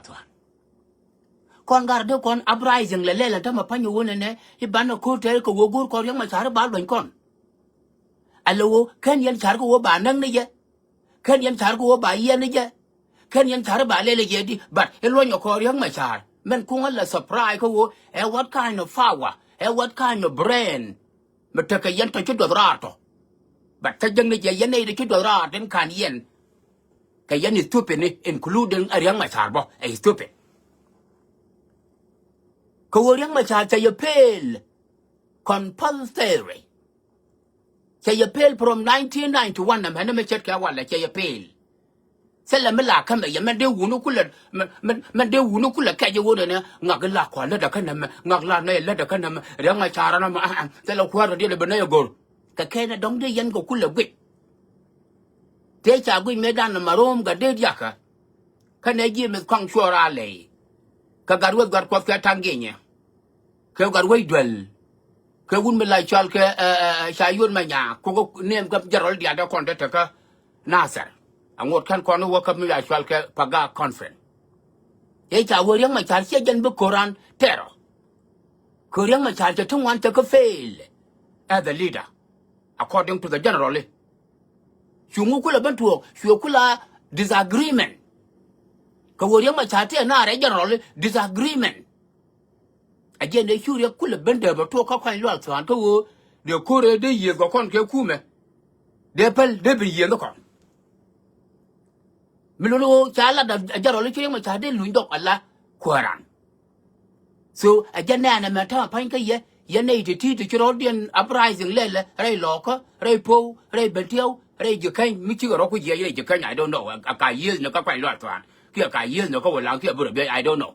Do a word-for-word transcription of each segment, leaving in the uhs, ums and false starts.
Thuan. Kɔn gar dee kɔn uprising lɛ lɛl ɛn tämɛ pa̱ny ɛ wunɛ nɛ i̱ banɛ ko̱r tɛɛr kɛ wee go̱o̱r kɔn Riɛk Macar i̱ ba luɔ̱ny kɔn. Alɛ wee kɛn yɛn car kɛ wee ba näk ni jɛ. Kɛn yɛn car kɛ wee ba yiɛn ni jɛ. Kɛn yɛn car i̱ ba lɛl ɛ jɛ di, but i̱ luɔ̱ny ɛ kɔn Riɛk Macar. Mɛn kuŋä lɛ surprise kä wee ɛ what kind of power, ɛ what kind of brain. Mi tekɛ yɛn tɔ ci duɔth raar tɔ. But kä jäkni jɛ yɛn nɛy ti ci duɔth raar tin ka̱n yɛn. Kɛ yɛn stupid ni, including ɛ Riɛk Macar bä ɛ stupid. Kɛ wee Riɛk Macar cɛ yɛ fail compulsory. Cɛ yɛ fail from nineteen ninety one ɛmɛn ni mi ce̱tkɛ walɛ cɛ yɛ fail. Thilɛ mi la kämɛ yɛ mɛn dee wuni kulɛ, mɛn, mɛn, mɛn dee wuni kulɛ kɛc i̱ wunɛ ni ŋak i̱ la kɔa lätdä kä nɛmɛ, ŋak la nɛy lätdä kä nɛmɛ, Riɛk Macar nɛmɛ, ah, ah, thilɛ kuäär rɔ diɛl i̱ bi nɛy i̱ go̱r. Kɛ kɛn ɛ dɔ̱ŋ dee yɛn kɛ kulɛ guic. Tëë ca guic mëëdan nɛmɛ ro̱o̱m gɛ dee diakä. Kä nɛ ji̱ mith kɔaŋ cuɔɔr a lɛy. Kɛ gat weth gat kuɔth kɛ taŋ ginyɛ. Kɛ gat wec duel. Kɛ wun mi la cɔal kɛ, ɛ, ɛ, ɛ, ca yot mɛ nyaa. Kukɛ nɛɛm kɛ jɛrɔl diaal dɛ kɔn te tekä Nasir. Aŋot kɛn kɔn wä kä mi la cɔal kɛ Paga conference. Ëë ca wä Riɛk Macar ciɛ jɛn bi ko̱ran tɛrɔ. Kɛ Riɛk Macar cɛ ti ŋuan cɛ kä fail as a leader. According to the general. Cu ŋu kulɛ ben tuɔɔk, cu kulɛ disagreement. Kɛ wä Riɛk Macar ti ɛ naar ɛ general disagreement. A jiɛn dee cu Riɛk kulɛ ben dee bɛ tuɔɔk kä kuany lual thuan kä wä dee ko̱r ɛ dee yiëëth kɛ kɔn kɛ kumɛ. Dee päl dee ben yiëëth kɔn. Mi luni ɣöö ca lat a jɛ rɔl i̱ ci Riɛk Macar dee luny dɔk ala kuääran. So a jɛ nɛɛn ɛmɛ täämɛ pa̱ny kä yɛ, yɛ nɛy ti ti ti ci rɔɔdiɛn uprising lɛlɛ rɛy Lɔɔkä, rɛy Pow, rɛy Bentiu, rɛy Jikäny, mi cikɛ rɔ ku jiɛc rɛy Jikäny, I don't know. A ka yiëëth ni kä kuany luath thuan kiɛ ka yiëëth ni kä wä laŋ kiɛ bi rɔ biɛc, I don't know.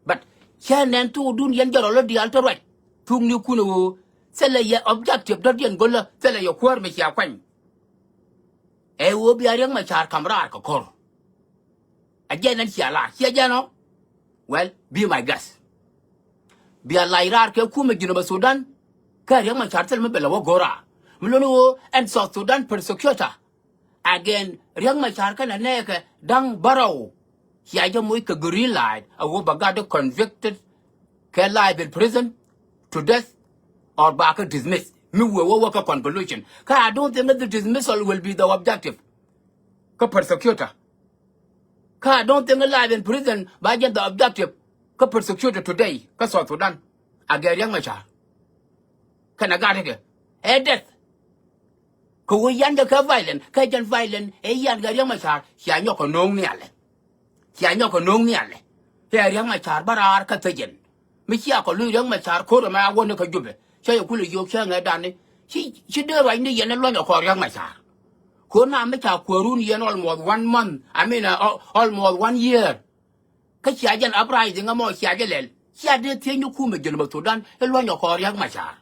But cä nɛn thukdun yɛn jɛ rɔl i̱ diaal te ruac thuknikun ɣöö thilɛ yɛ objective dɔ̱diɛn go̱lä, thilɛ yɛ kuäär mi cia kuany. Ɛ ɣöö bia Riɛk Macar ka̱m raar kɛ ko̱r. A jɛn ɛn cia lar ciɛ jɛn ɔ. Well, be my guest. Bia lac raar kɛ kumɛ Jinub Sudan. Kä Riɛk Macar thil mi bɛ lɛ wä go̱r raar mi luni ɣöö ɛn South Sudan prosecutor again Riɛk Macar kɛnɛ nɛɛkɛ da̱ŋ bärɔw. Cia jɛ moc kɛ green light a ɣöö ba gat dee convicted kɛ life in prison to death or ba kɛ dismiss. Mi wee wä wä kɛ conclusion. Kä I don't think that the dismissal will be the objective. Kä prosecutor. Kä I don't think life in prison ba jɛ the objective kä prosecutor today kä South Sudan. A gɛ Riɛk Macar. Kɛnɛ gat kɛ ɛ death. Kɛ wä yan kɛ kɛ violent, kɛ jɛn violent ɛ yan kɛ Riɛk Macar cia nyɔk kɛ no̱o̱ŋ nialɛ. Cia nyɔk kɛ no̱o̱ŋ nialɛ. Ɛ Riɛk Macar bä raar kä thäjɛn. Mi cia kɔ luny Riɛk Macar ko̱r ɛmɛ a wä ni kä Jubɛ. Cä yɛ kulɛ yio̱o̱k cä ŋɛ dani. Ci, ci dee ruacni yɛn ɛ luɔ̱ny ɛ kɔɔr Riɛk Macar. Ko̱r na mi ca kuäärun yɛn almost one month, I mean, uh, al-, almost one year. Kä cia jɛn uprising ɛmɔ cia jɛ lɛl. Cia dee thiec ni kumɛ Jinub Sudan i̱ luɔ̱ny ɛ kɔɔr Riɛk Macar.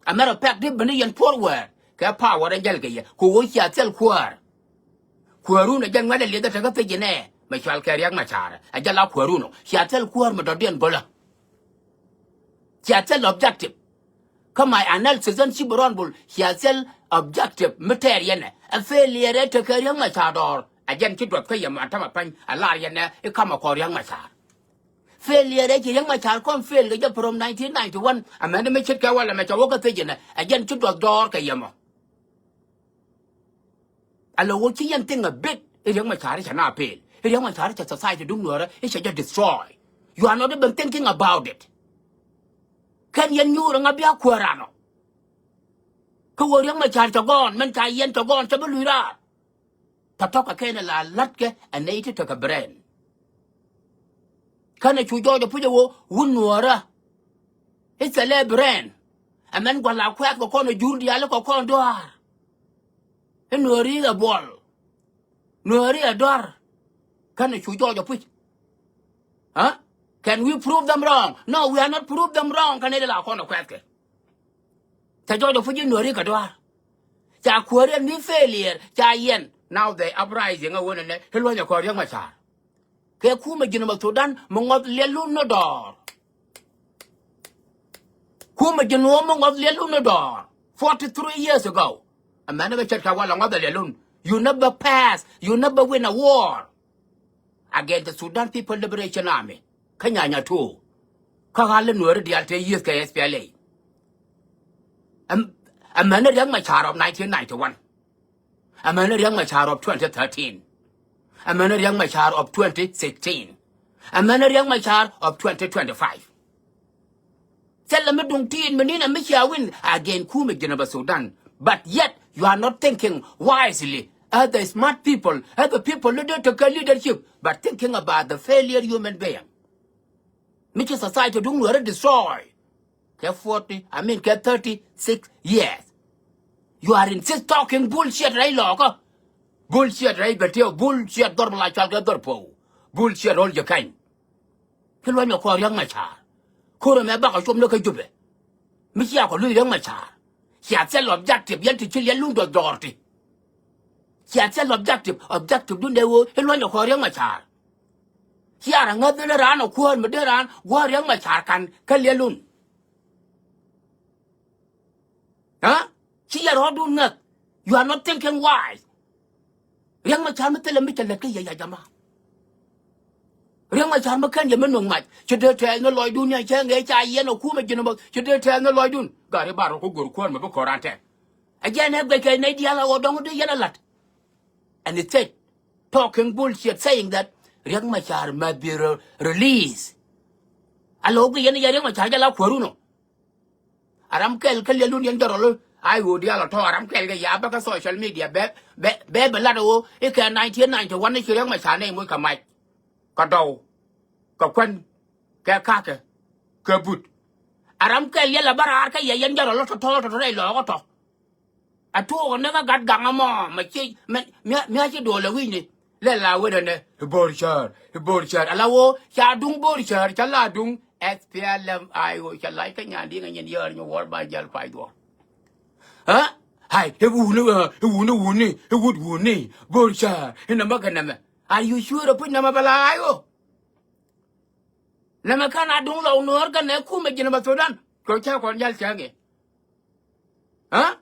A matter of fact, dee ben i̱ yɛn forward kɛ power ɛ jäl kɛ yɛ kɛ ɣöö cia thil kuäär. Kuäärun ɛ jɛn ŋuɛ̈t ɛ lieth ɛ tekä thiec inɛ mɛ cual kɛ Riɛk Macar ɛ jɛn la kuäärun ɔ. Cia thil kuäär mi dɔ̱diɛn go̱lä. Cia thil objective. Kä my analysis ɛn ci bi rɔn bul cia thil objective mi tɛɛr yɛn ɛ. Ɛ failure ɛ tekɛ Riɛk Macar dɔɔr. Ɛ jɛn ci duɔth kä yɛ mɔ ɛn tämɛ pa̱ny ɛ lar yɛn ɛ i̱ kamɛ kɔɔr Riɛk Macar. Failure ɛ ci Riɛk Macar kɔn fail kɛ jɛ from nineteen ninety one. Ɛmɛn mi ce̱tkɛ walɛ mɛ cɛ wä kä thiec inɛ ɛ jɛn ci duɔth dɔɔr kɛ yɛ mɔ. Ala wä ci yɛn thing a bit i̱ Riɛk Macar i̱ cɛ na peel i̱ Riɛk Macar i̱ cɛ society duŋ Nuäärä i̱ cɛ jɛ destroy. You are not even thinking about it. Kɛn yɛn nyuur ŋa bia kuäär ranɔ. Kä wä Riɛk Macar cɛ gɔɔn mɛn ca yɛn cɛ gɔɔn cɛ bi luc raar. Tɔ̱tɔ̱ kɛ kɛn la la̱tkɛ ɛ nɛy ti tekɛ brain. Kɛnɛ cu jɔɔc ɛ puc ɛ wä wun Nuäärä. I̱ thilɛ brain. Ɛmɛn gua̱l a kuɛ̈th kɛ kɔn ɛ jur diaal kɛ kɔn dɔaar. I̱ Nuääri ɛ buɔl. Nuääri ɛ dɔaar. Kɛnɛ cu jɔɔc ɛ puc. Huh? Can we prove them wrong? No, we are not prove them wrong. Kɛnɛ de la kɔn ɛ kuɛ̈th kɛ. Ca jɔɔc ɛ puc i̱ Nuääri kɛ dɔaar. Ca kuääri ɛ mi failure ca yɛn. Now they uprising ɛ wä nɛ nɛ i̱ luɔ̱nyɛ kɔn Riɛk Macar. Kɛ kumɛ Jinub Sudan mi ŋɔth liɛlun ni dɔɔr. Kumɛ Jinub mi ŋɔth liɛlun ni dɔɔr. Forty three years ago. Ɛmɛn ni bɛ ce̱tkɛ walɛ ŋɔth liɛlun. You never pass. You never win a war. against the Sudan People Liberation Army. Kä nyanya tuo. Kä ɣal nuɔ̱ɔ̱ri diaal te yieth kɛ S P L A. Ɛm-, ɛmɛn ni Riɛk Macar of nineteen ninety-one. Ɛmɛn ni Riɛk Macar of twenty thirteen. Ɛmɛn ni Riɛk Macar of twenty sixteen. Ɛmɛn ni Riɛk Macar of twenty twenty-five. Thilɛ mi duŋ tiit mi ni̱n ɛ mi cia win against kumɛ Jinubä Sudan. But yet you are not thinking wisely. As the smart people, as the people leader to kɛ leadership, but thinking about the failure human being. Mi ci society duŋ nuɔ̱ɔ̱ri destroy. Kɛ forty, I mean, kɛ thirty-six years. You are insist talking bullshit rɛy lɔɔkä. Bullshit rɛy bɛ tiɛw, bullshit dhɔr bi la cual kɛ dhɔr po̱w. Bullshit ro̱l jɛ kɛny. Ci luɔ̱ny ɛ kɔɔr Riɛk Macar. Ko̱r ɛmɛ bakɔ cuɔp ni kä Jubɛ. Mi cia kɔ luc Riɛk Macar. Cia thil objective yɛn ti ci liɛl lun dɔth dɔɔr ti. Cia thil objective, objective dun dee ɣöö ci luɔ̱ny ɛ kɔɔr Riɛk Macar. Cia rɔ ŋäth ni raan ɛ kuäär mi dee raan gua̱a̱r Riɛk Macar kan kä liɛl lun. Aa? Ci yɛ rɔɔdun ŋäth. You are not thinking wise. Riɛk Macar mi thilɛ mi cɛ lät kä yɛ ya jama. Riɛk Macar mi kɛn yɛ mi nuŋ mac ci dee tɛɛth ni lɔcdun ni cɛ ŋee ca yɛn ɛ kumɛ Jinubä ci dee tɛɛth ni lɔcdun. Gari bar rɔ ku go̱r kuäär mi bi kɔran tɛk. Ɛ jɛn ɛ guɛc kɛ nɛy diaal ɛ ɣöö dɔ̱ŋ dee yɛn ɛ la̱t. And instead talking bullshit saying that Riɛk Macar must be re-, released. A lo̱k bi yɛn ɛ yɛ Riɛk Macar jɛ la kuäärun ɔ. A ram kɛl kä liɛlun yɛn jɔrɔl. Ai ɣöö diaal ɔ tɔ̱ a ram kɛl kɛ ya̱a̱ bä kä social media bɛ, bɛ, bɛ, bɛ lat ɣöö i̱ kɛ nineteen ninety-one i̱ ci Riɛk Macar nɛy moc kɛ mac. Kɛ dɔw. Kɛ kuän. Kɛ ka̱kɛ. Kɛ but. A ram kɛl yɛl a bä raar kä yɛ yɛn jɔrɔl tɔ̱tɔ̱ tɔ̱tɔ̱ rɛy lɔɔk ɔ tɔ̱. A tuɔɔk ni kä gat gaŋ ɛmɔ mɛ ci mɛ, mɛ, mɛ ci duɔl ɛ wi̱cni. Lɛ la wen ɛnɛ i̱ bo̱r cäär, i̱ bo̱r cäär. Ala ɣöö ca duŋ bo̱r cäär, ca la duŋ S P L M I O, ca lac kä nyan di̱ŋ ɛ nyin yäär nyɛ wuɔ̱r ba jäl pay duɔ̱ɔ̱r. Ɛ? Hay, i̱ wuni, ɛ, i̱ wuni, wuni, i̱ wut wuni, bo̱r cäär, i̱ nɛmɛ kɛ nɛmɛ. Are you sure ɛ puc nɛmɛ bɛ la I O? Nɛmɛ kɛn a duŋ lɔw nuɔ̱ɔ̱r kɛn ɛ kumɛ Jinubä Sudan. Kɛ cä kɔn jäl cäŋ i̱. Aa?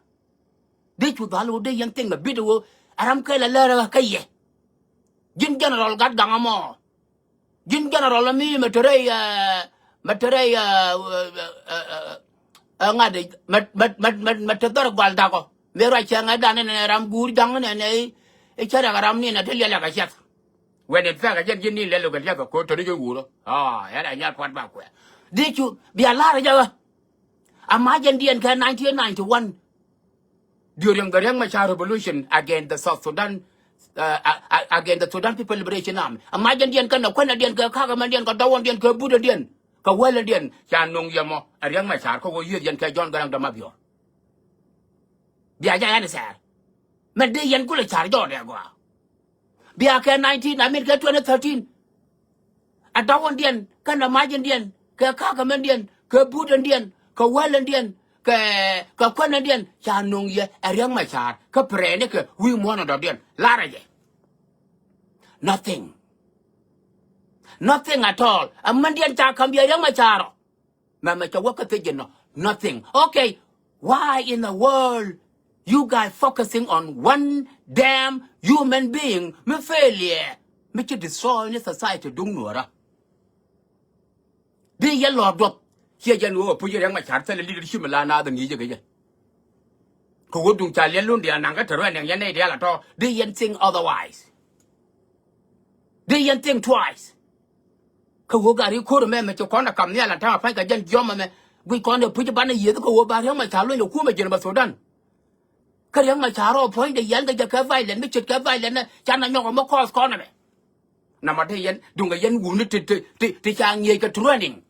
Dee cu dhal ɣöö dee yɛn thiŋ mɛ bit ɣöö a ram kɛl a lär kä yɛ. Ji̱n general gat gaŋ ɛmɔ. Ji̱n general mi mɛ te rɛy, ɛ, mɛ te rɛy, ɛ, ɛ, ŋa̱t, mɛ, mɛ, mɛ, mɛ, mɛ te dhɔr gual dakɔ. Mëë ruac cɛŋɛ dan inɛ ram guur ja̱ŋ inɛ nɛ i̱ cä rɛk ram ni inɛ te liɛl ɛ kɛ ciath. Wɛn in fɛk ɛ jɛn ji̱n ni lɛl ɛ kɛ ciath ɛ ko̱r tɔ̱ni jɛ wuurä. Aa, ɛn a nyal puat ba kuɛ. Dee cu bia la̱r ɛ jɛ ɣä. A ma̱cɛndiɛn kɛ nineteen ninety-one. During the Riek Machar revolution against the South Sudan, uh, uh, uh, against the Sudan People Liberation Army. A ma̱cɛndiɛn kɛnɛ kuänädiɛn kɛ ka̱kämändiɛn kɛ dɔwändiɛn kɛ butdädiɛn kɛ wälädiɛn ca nuŋ yɛ mɔ ɛ Riek Machar kä wä yiëëth yɛn kɛ John Garang de Mabior. Bia jɛ ɛn sɛɛr. Mɛ dee yɛn kulɛ car jɔɔdɛ gɔaa. Bia kɛ nineteen, I mean kɛ twenty thirteen. A dɔwändiɛn kɛnɛ ma̱cändiɛn kɛ ka̱kämändiɛn kɛ butdädiɛn kɛ wälädiɛn kɛ, kɛ kuänädiɛn ca nuŋ yɛ ɛ Riek Machar kä prɛɛnikɛ wi̱i̱ muɔ̱ɔ̱n ɛ dɔ̱diɛn. Larɛ jɛ. Nothing. Nothing at all. Ɛ mändiɛn ca ka̱m yɛ Riek Machar ɔ. Mɛmɛ cɛ wä kä thiec inɔ. Nothing. Okay. Why in the world you guys focusing on one damn human being mi failure mi ci destroy ni society duŋ nuɔrä? Di yɛ lɔɔr duɔth. Ciɛ jɛn ɣöö puc Riek Machar thilɛ leadership mi la naath ŋi̱i̱cä kɛ jɛ. Kɛ ɣöö duŋ ca liɛl lun diaal naŋ kä te ruɛn ɛŋ yɛn nɛy diaal a tɔ̱. Di yɛn think otherwise. Di yɛn think twice. Kä ɣöö gari ko̱r ɛmɛ mɛ ci kɔn ɛ kam nhial an ta̱a̱ pa̱ny kɛ jɛn jiɔam ɛmɛ guic kɔn ɛ puc banɛ yiëëth kä ɣöö ba Riek Machar luny ɛ kumɛ Jinubä Sudan. Kä Riek Machar rɔ puɔ̱nydɛ yɛn kɛ jɛ kɛ violent mi ce̱tkɛ violent ɛ canɛ nyɔk ɛmɛ cause kɔn ɛmɛ. Namɔ te yɛn duŋ kɛ yɛn wuni ti, ti, ti, ti ca ŋi̱eec kɛ training.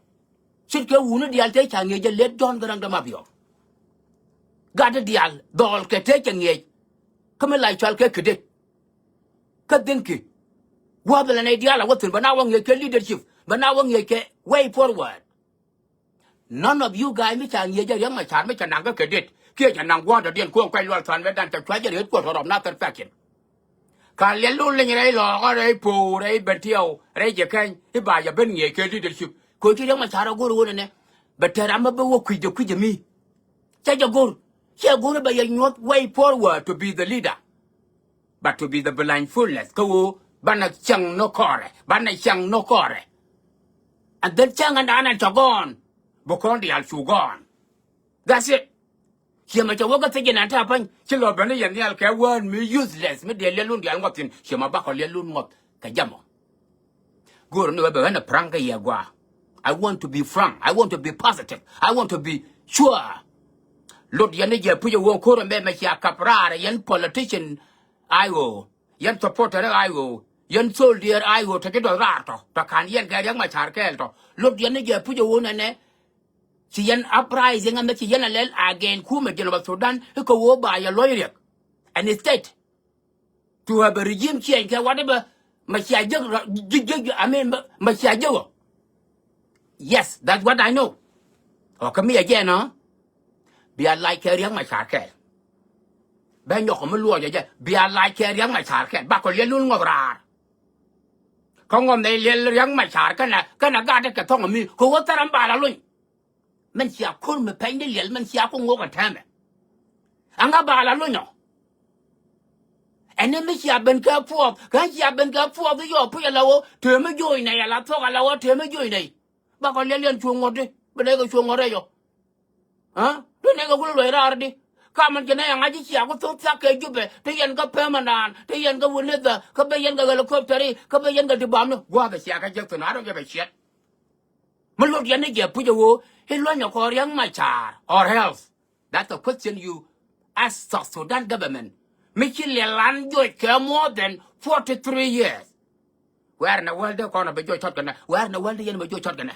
Ce̱tkɛ wuni diaal te ca ŋi̱eec ɛ late John Garang de Mabior. Gatdä diaal dhɔl kɛ te cɛ ŋi̱eec. Kä mi la cual kɛ kädet. Kä dhiŋki. Gua̱a̱th lɛ nɛy diaal a wä thi̱n bɛ na wä ŋi̱eec kɛ leadership, bɛ na wä ŋi̱eec kɛ way forward. None of you guys mi ca ŋi̱eec jɛ Riek Machar mi ca naŋ kä kädet kiɛ ca naŋ gua̱a̱th dɔ̱diɛn kuɔ̱ŋ kuac lual thuan mɛ dan ca cua̱c jɛ riet kuɔt rɔp na third faction. Ka liɛl lun leny rɛy lɔɔkä rɛy po̱o̱ rɛy Bentiu rɛy Jɛ Kɛny i̱ ba yɛ ben ŋi̱eec kɛ leadership. Koci Riek Machar a go̱r ɣöö nɛnɛ bɛ tɛr ram mi bä wä kui̱c jɛ kui̱c jɛ mi. Cɛ jɛ go̱r. Cɛ go̱r i̱ bɛ yɛ nyuɔ̱th way forward to be the leader. But to be the blindfoldness kä ɣöö Banɛ cäŋ ni kɔrɛ, banɛ cäŋ ni kɔrɛ. And then cäŋ ɛn da̱a̱n ɛn cɛ gɔ̱ɔ̱n, bi kɔn diaal cu gɔ̱ɔ̱n. That's it. Ciɛ mɛ cɛ wä kä thiec in ɛn ta̱a̱ pa̱ny, ci lɔ ben ni yɛn nhial kɛ wään mi useless, mi dee liɛl wun diaal ŋuɔth thi̱n, ciɛ mɛ bakɔ liɛl wun ŋuɔth kɛ jɛ mɔ. Go̱o̱r ni wee bɛ ɣän a prank kɛ yɛ gua̱a̱. I want to be frank. I want to be positive. I want to be sure. Lot yɛn ni jɛ puc a wä ko̱r ɛmɛ mɛ cia kap raar yɛn politician, ayo. Yɛn supporter, ayo. Yɛn soldier, ayo. Tɔ ci dɔth raar tɔ. Tɔ ka̱n yɛn kɛ Riɛk Macar kɛɛl tɔ. Lot yɛn ni jɛ puc a wä nɛnɛ. Ci yɛn uprising ɛmɛ ci yɛn a lɛl again kumɛ Jinub Sudan. I̱ kɛ wä ba yɛ luɔ̱c Riɛk. And instead to have a regime change kɛ whatever, mɛ cia jek, jek, jek, I mean, mɛ cia jek ɔ. Yes, that's what I know. Ɔ, kä mi a jɛ nɔ. Bia lac kɛ Riɛk Macar kɛɛl. Bɛ nyɔk mi luɔc a jɛ. Bia lac kɛ Riɛk Macar kɛɛl. Bakɔ liɛl wun ŋuɔth raar. Kä ŋuɔth nɛ liɛl Riɛk Macar kɛnɛ, kɛnɛ gat kɛ thɔŋ mi. Kɛ wä thɛrɛ mi ba la lony. Mɛn cia ko̱r mi pɛny di liɛl, mɛn cia ku ŋok ɛ tɛmɛ. Aŋa ba la lony ɔ. Ɛn ni mi cia ben kɛ puɔth, kä cia ben kɛ puɔth i̱ yɔ puc ala wä, tëë mi jo̱o̱c nɛy ala thuɔ̱k ala wä, tëë mi jo̱o̱c nɛy. Bakɔ liɛl yɛn cu ŋuɔ̱t di, bi nɛy kɛ cu ŋuɔ̱t rɛc ɔ. Aa? Bi nɛy kɛ wul luɔc raar di. Kamän ci nɛy aŋa ci cia ku thuɔ̱k thiak kɛ Jubɛ, te yɛn kä pɛmɛ naan, te yɛn kä wunithä, kä ben yɛn kɛ helicopter i̱, kä ben yɛn kɛ ti bamni. Gua̱a̱th ɛ cia kɛ jek thi̱n, I don't give a shit. Mi lot yɛn ni jɛ puc a wä i̱ luɔ̱nyɛ kɔn Riɛk Macar or else. That's the question you ask South Sudan government. Mi ci liɛl an joc kɛ more than forty three years. Where in the world dee kɔn a bɛ joc tɔt kɛnɛ? Where in the world dee yɛn bɛ joc tɔt kɛnɛ?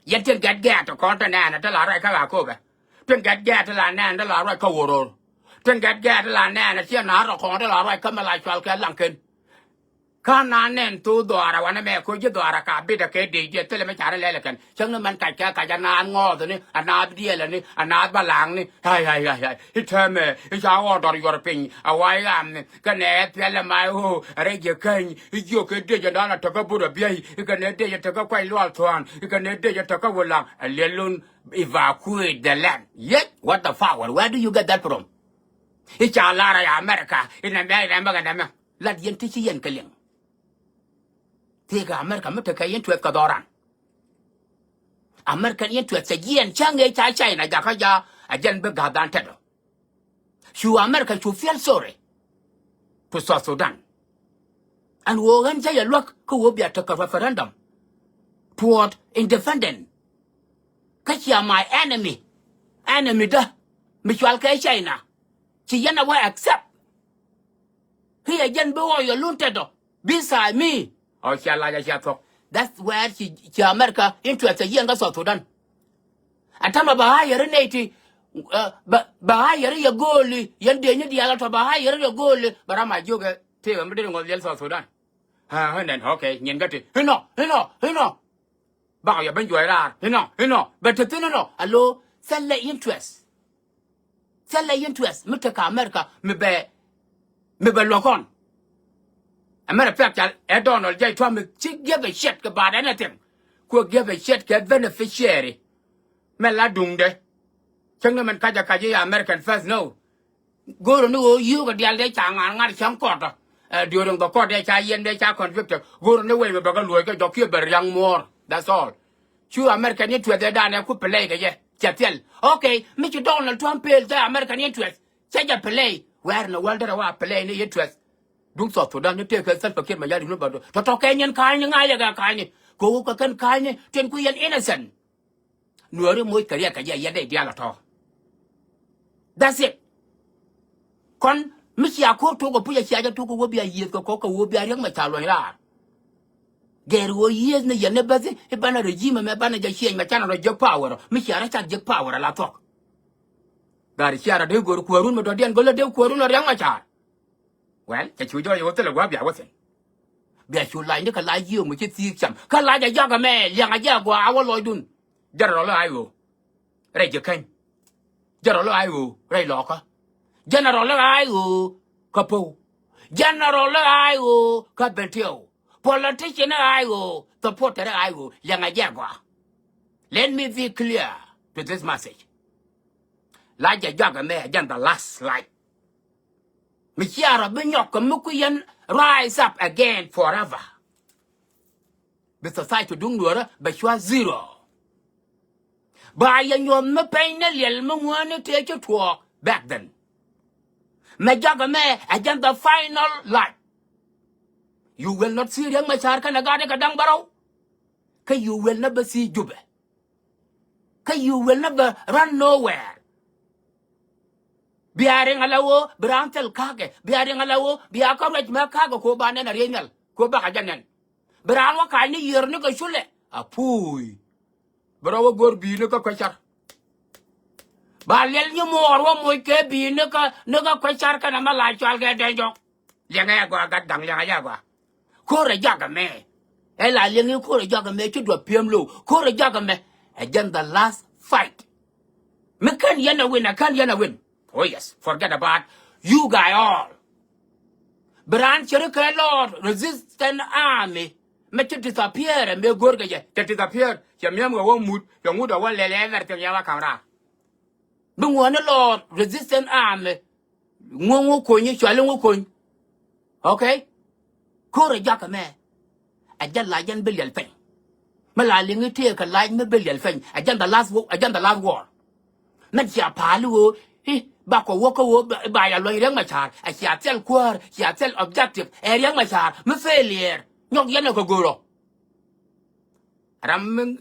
Yɛn tin gɛt gɛt kɔn te nɛɛnɛ te la ruac kä Akobɛ. Tin gɛt gɛt te la nɛɛnɛ te la ruac kä Woror. Tin gɛt gɛt te la nɛɛnɛ ciɛ na rɔ kɔn te la ruac kä mɛ la cual kɛ Laŋken. Kä na nɛn thok dhɔaarä wanɛ mɛ koc ji̱ dhɔaarä ka bitdä kɛ dec diɛ thilɛ mi ca rɔ lɛl ɛ kɛn. Cäŋ ni mɛn kac kɛ kac a naath ŋɔɔthni, a naath diɛlɛni, a naath balaŋni. Hay, hay, hay, hay. I̱ täämɛ i̱ ca ɣɔɔdɔr yuɔr piny a wa̱a̱ i̱ ɣamni. Kɛnɛ ɛ piɛl ɛma i̱ ɣöö rɛy jiɛ käny i̱ jiök kɛ dec ɛndan a tekä but a biey. I̱ kɛnɛ dec ɛ tekä kuac lual thua̱a̱n. I̱ kɛnɛ dec ɛ tekä wulaŋ. Ɛ liɛl lun evacuate the land. Yet, what the power? Where do you get that from? I̱ ca lar a America inɛ mɛ inɛ mɛ kɛ nɛmɛ. Lat yɛn ti ci yɛn kɛ liŋ. Thiekɛ America mi tekɛ yɛn tuɛth kɛ dhɔran. American yɛn tuɛth cɛ jiɛn cä ŋee ca China jakä ja a jɛn bi ga̱than tɛt ɔ. Cu America cu feel sorry to South Sudan. Ɛn ɣöö ɣän cä yɛ luäk kä ɣöö bia tekɛ referendum toward independent. Kä cia my enemy, enemy dä mi cual kɛ China. Ci yɛn a wä accept. Hiɛ jɛn bi ɣɔɔ yɔ lun tɛt ɔ. Beside me. Ɔ cia lac a cia thuɔ̱k. That's where ci, ci America interest a yiɛn kä South Sudan. A tamɛ bɛ hayɛri nɛy ti, uh, bɛ, bɛ hayɛri yɛ go̱o̱li, yɛn dee nyi diaal a tɔ bɛ hayɛri yɛ go̱o̱li, bɛ ram a jiök ɛ tëëkɛ mi dee ŋɔth liɛl South Sudan. Ha, ha, nɛn, okay, nyin kä ti. Inɔ, inɔ, inɔ. Bakɔ yɛ ben juɔc raar. Inɔ, inɔ. Bɛ te thi̱n inɔ. Alo, thilɛ interest. Thilɛ interest mi tekɛ America mi bɛ, mi bɛ luɔ̱k kɔn. America piath cal ɛ Donald J Trump mi ci give a shit kɛ about anything. Kuɛ give a shit kɛ beneficiary. Mɛ la duŋdɛ. Cäŋ ni mɛn kac a kac i̱ American first, no. Go̱o̱rä ni ɣöö yio̱o̱kɛ diaal dee ca ŋa̱r ŋa̱r cäŋ kɔt ɔ. Ɛ, during the court dee ca yɛn dee ca convicted. Go̱o̱rä ni wec bɛ bɛ kɛ luɔ̱c kɛ jɔk kiɛ bɛ riaŋ muɔ̱ɔ̱r. That's all. Cu American interest dee danɛ ku play kɛ jɛ. Cɛ thil. Okay, mi ci Donald Trump pel cɛ American interest. Cɛ jɛ play. Where in the world dee rɛ wa play ni interest? Duŋ South Sudan ni tëëkɛ Salva Kiir Mayardit ni bä tɔ̱tɔ̱ kɛ nyɛn ka̱a̱cni ŋa̱cɛ kɛ ka̱a̱cni. Kɛ ɣöö kɛ kɛn ka̱a̱cni tin ku yɛn innocent. Nuääri moc kɛ riɛk kɛ jɛ yɛn dee diaal ɛ tɔ̱. That's it. Kɔn mi cia ko̱r tok ɛ puc ɛ cia jɛ tok ɛ wä bia yiëëth kɛ kɔk kɛ wä bia riäk mɛ ca luɔ̱ny raar. Gɛɛr ɣöö yiëëth ni yɛn ni bäthi i̱ banɛ regime ɛmɛ banɛ jɛ ciɛny mɛ canɛ rɔ jiäk power ɔ mi cia rɔ cak jiäk power ɛ la thuɔ̱k. Gari cia rɔ dee go̱r kuäärun mɛ dɔ̱diɛn go̱lä dee kuäärun ɔ riäk mɛ caar. Well, cɛ cu jɔɔc ɣöö thilɛ gua̱a̱th bia wä thi̱n. Bia cu lacni kɛ lac yio̱o̱k mi ci thiik cam. Kä lac a jak ɛmɛ liɛŋ a jak gua̱a̱ a wä lɔcdun. Jɛn rɔ lɔ a i̱ ɣöö rɛy ji̱ käny. Jɛn rɔ lɔ a i̱ ɣöö rɛy lɔɔkä. Jɛn rɔ lɔ a i̱ ɣöö kä Pow. Jɛn rɔ lɔ a i̱ ɣöö kä Bentiu. Politician a i̱ ɣöö, supporter a i̱ ɣöö liɛŋ a jak gua̱a̱. Let me be clear to this message. Lac a jak ɛmɛ jɛn the last lac. Mi cia rɔ bi nyɔk kɛ mi ku yɛn Rise up again forever. Bi society duŋ Nuɔrä bɛ cua zero. Ba yɛ nyuɔth mi peny ni liɛl mi ŋuäni tëë ci tuɔɔk back then. Mɛ jakä mɛ ɛ jɛn the final life. You will not see Riek Machar kɛnɛ gaat ikɛ da̱ŋ bärɔw. Kä you will never see Jubɛ. Kä you will never run nowhere. Bia riŋ ala ɣöö bi raan thil ka̱kɛ, bia riŋ ala ɣöö bia kä ruac mɛ ka̱kɛ kɛ ɣöö ba nɛn a riey nhial kɛ ɣöö bakɛ jɛ nɛn. Bi raan wä ka̱c ni yiër ni kɛ culɛ a puuy. Bi rɔ wä go̱r bi̱i̱ni kä kuecär. Ba liɛl nyi muɔɔr wä moc kɛ bi̱i̱ni kä ni kä kuecär kɛnɛ mɛ la cɔal kɛ dɛny jɔk. Liɛŋɛ yɛ gɔaa gat da̱ŋ liɛŋɛ yɛ gɔaa. Ko̱rɛ jakä mɛ. Ɛ la liɛŋ i̱ ko̱rɛ jakä mɛ ci duɔth pi̱em lo̱w. Ko̱rɛ jakä mɛ. Ɛ jɛn the last fight. Mi kän yɛn a win, a kän yɛn a win. Oh yes, forget about you guy all. Bi raan ceri kɛ Lord Resistance Army. Mɛ ci disappear ɛ mɛ go̱rkɛ jɛ cɛ disappear cɛ mi̱em kɛ wä mut cɛ ŋut ɛ wä lɛl ɛ everything yɛ wä ka̱m raar. Bi ŋuɔ̱ni Lord Resistance Army. Ŋuɔ̱ŋ ŋuɔ̱ kony i̱ cuali ŋuɔ̱ kony. Okay. Ko̱rɛ jakä mɛ. Ɛ jɛn la jɛn bi liɛl piny. Mi la liŋ i̱ tëëkɛ lac mi bi liɛl piny ɛ jɛn the last wo- ɛ jɛn the last war. Mɛn cia pa̱a̱l i̱ ɣöö i̱ bakɔ wä kä ɣöö ba- ba ya luɔ̱ny Riek Machar ɛ cia thil kuäär cia thil objective ɛ Riek Machar mi failure nyɔk yɛn ɛ kɛ go̱rɔ. Ram mi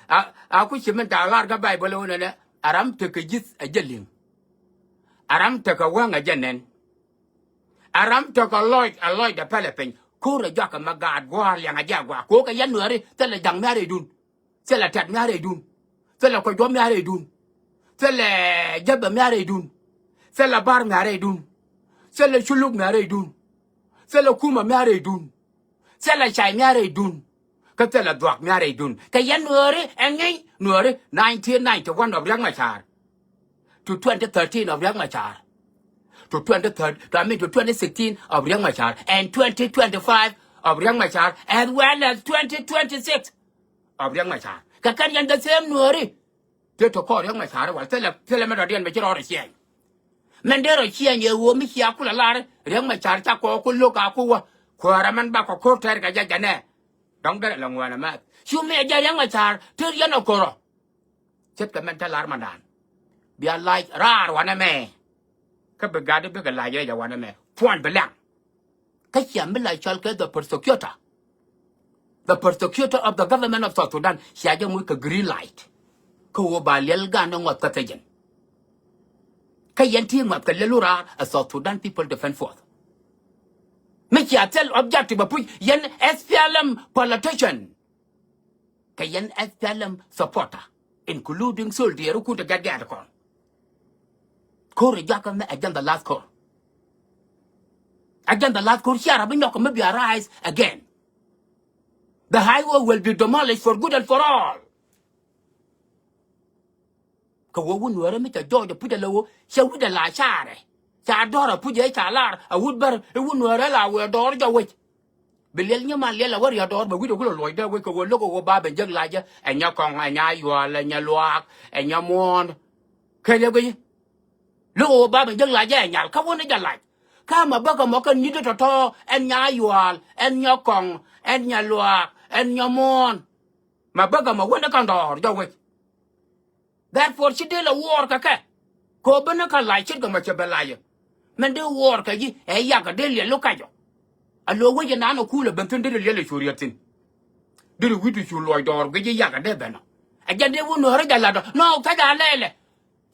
a- a ku ci min ta̱a̱ lar kä Baibol ɛ wunɛ nɛ a ram tekɛ ji̱th ɛ jɛ liŋ. A ram tekɛ wäŋ ɛ jɛ nɛn. A ram tekɛ lɔc a lɔcdɛ pälɛ piny. Ko̱rɛ jɔakɛ mɛ gaat gua̱a̱r liɛŋ a jɛ a gua̱a̱ ko̱o̱kɛ yɛn Nuääri thilɛ ja̱ŋ mi a rɛydun. Thilɛ tɛt mi a rɛydun. Thilɛ kɔcduɔ̱p mi a rɛydun. Thilɛ jäbɛ mi a rɛydun. Thilɛ bar mi a rɛydun. Thilɛ culuk mi a rɛydun. Thilɛ kumä mi a rɛydun. Thilɛ cay mi a rɛydun. Kä thilɛ dhuak mi a rɛydun kɛ yɛn Nuääri ɛ ŋi̱ny Nuääri nineteen ninety-one of Riek Machar to twenty thirteen of Riek Machar to twenty thirty, to, I mean, to twenty sixteen of Riek Machar and twenty twenty-five of Riek Machar as well as twenty twenty-six of Riek Machar. Kɛ kɛn yɛn the same Nuääri. Tëë tɔ kɔɔr Riek Machar wal thilɛ thilɛ mɛ dɔ̱diɛn mɛ ci rɔɔr ɛ ciɛny. Mɛn dee rɔ ciɛny ɛ ɣöö mi cia kulɛ lar Riek Machar ca kɔɔk ku lo̱k a ku wä kuäärä mɛn bakɔ ko̱r tɛɛr kɛ jɛ jɛnɛ. Dɔ̱ŋ derɛ lɛ ŋuɛɛn ɛmɛ cu mi ɛ jɛ Riek Machar tëë yɛn ɛ ko̱rɔ. Ce̱tkɛ mɛn te lar mandan. Bia lac raar wanɛ mɛ. Kä bi gat i̱ bikɛ lac rɛc ɛ wanɛ mɛ puɔ̱ny bi lɛŋ. Kä cia mi la cɔal kɛ the prosecutor, the prosecutor of the government of South Sudan cia jɛ muc kɛ green light. Kä ɣöö ba liɛl gan ni ŋuɔth kä thiecin. Kä yɛn ti ŋuɔth kɛ liɛl wuraar ɛ South Sudan People Defense Force. Mi cia thil objective a puc yɛn S P L M politician. Kɛ yɛn S P L M supporter including soldier kun te gɛt gɛt kɔn. Ko̱r ɛ jakä mɛ ɛ jɛn the last ko̱r. Ɛ jɛn the last ko̱r cia rap bi nyɔk kɛ mi bi arise again. The highway will be demolished for good and for all. Kɛ wä wun Nuäärä mi ca jɔɔc a puc a lɛ wä cɛ wi̱cdɛ la caarɛ ca dɔ̱r a puc ɛ ca lar a wut bär i̱ wun Nuäärä la wëë dɔɔr jɔk wec. Bi liɛl nyiman liɛl a wä riat dɔɔr bɛ wi̱cdɛ kulɛ luɔcdɛ wec kɛ wä lo̱k a wä ba ben jek lacä ɛ nyɛ kɔŋ ɛ nyɛ yual ɛ nyɛ luaak ɛ nyɛ muɔ̱ɔ̱n. Kɛn yɛ guic lo̱k a wä ba ben jek lacä ɛ nyal kä wä ni jɛ lac. Kä mɛ bäkɛ mɔ kɛn nyi̱t tɔ̱tɔ̱ ɛn nyɛ yual ɛn nyɛ kɔŋ ɛn nyɛ luaak ɛn nyɛ muɔ̱ɔ̱n. Mɛ bäkɛ mɔ wä ni kɛn dɔɔr jɔk wec. Therefore ci dee lɛ wuɔɔr kɛ kɛ. Kɛ ɣöö bä ni kä lac ce̱tkɛ mɔ cɛ bɛ lacä. Mɛn dee wuɔɔr kɛ ji̱ ɛ yak kɛ dee liɛl lo̱k kacɔ. A lo̱o̱k wec ɛnan ɛ kuul ɛ ben thi̱n dee liɛl ɛ cu riɛt thi̱n. Dee wi̱cdu cu luɔc dɔɔr guic ji̱ yak kɛ dee ben ɔ. Ɛ jɛn dee wun Nuäärä jɛ la̱t ɔ nɔ kä jɛ a lɛɛlɛ.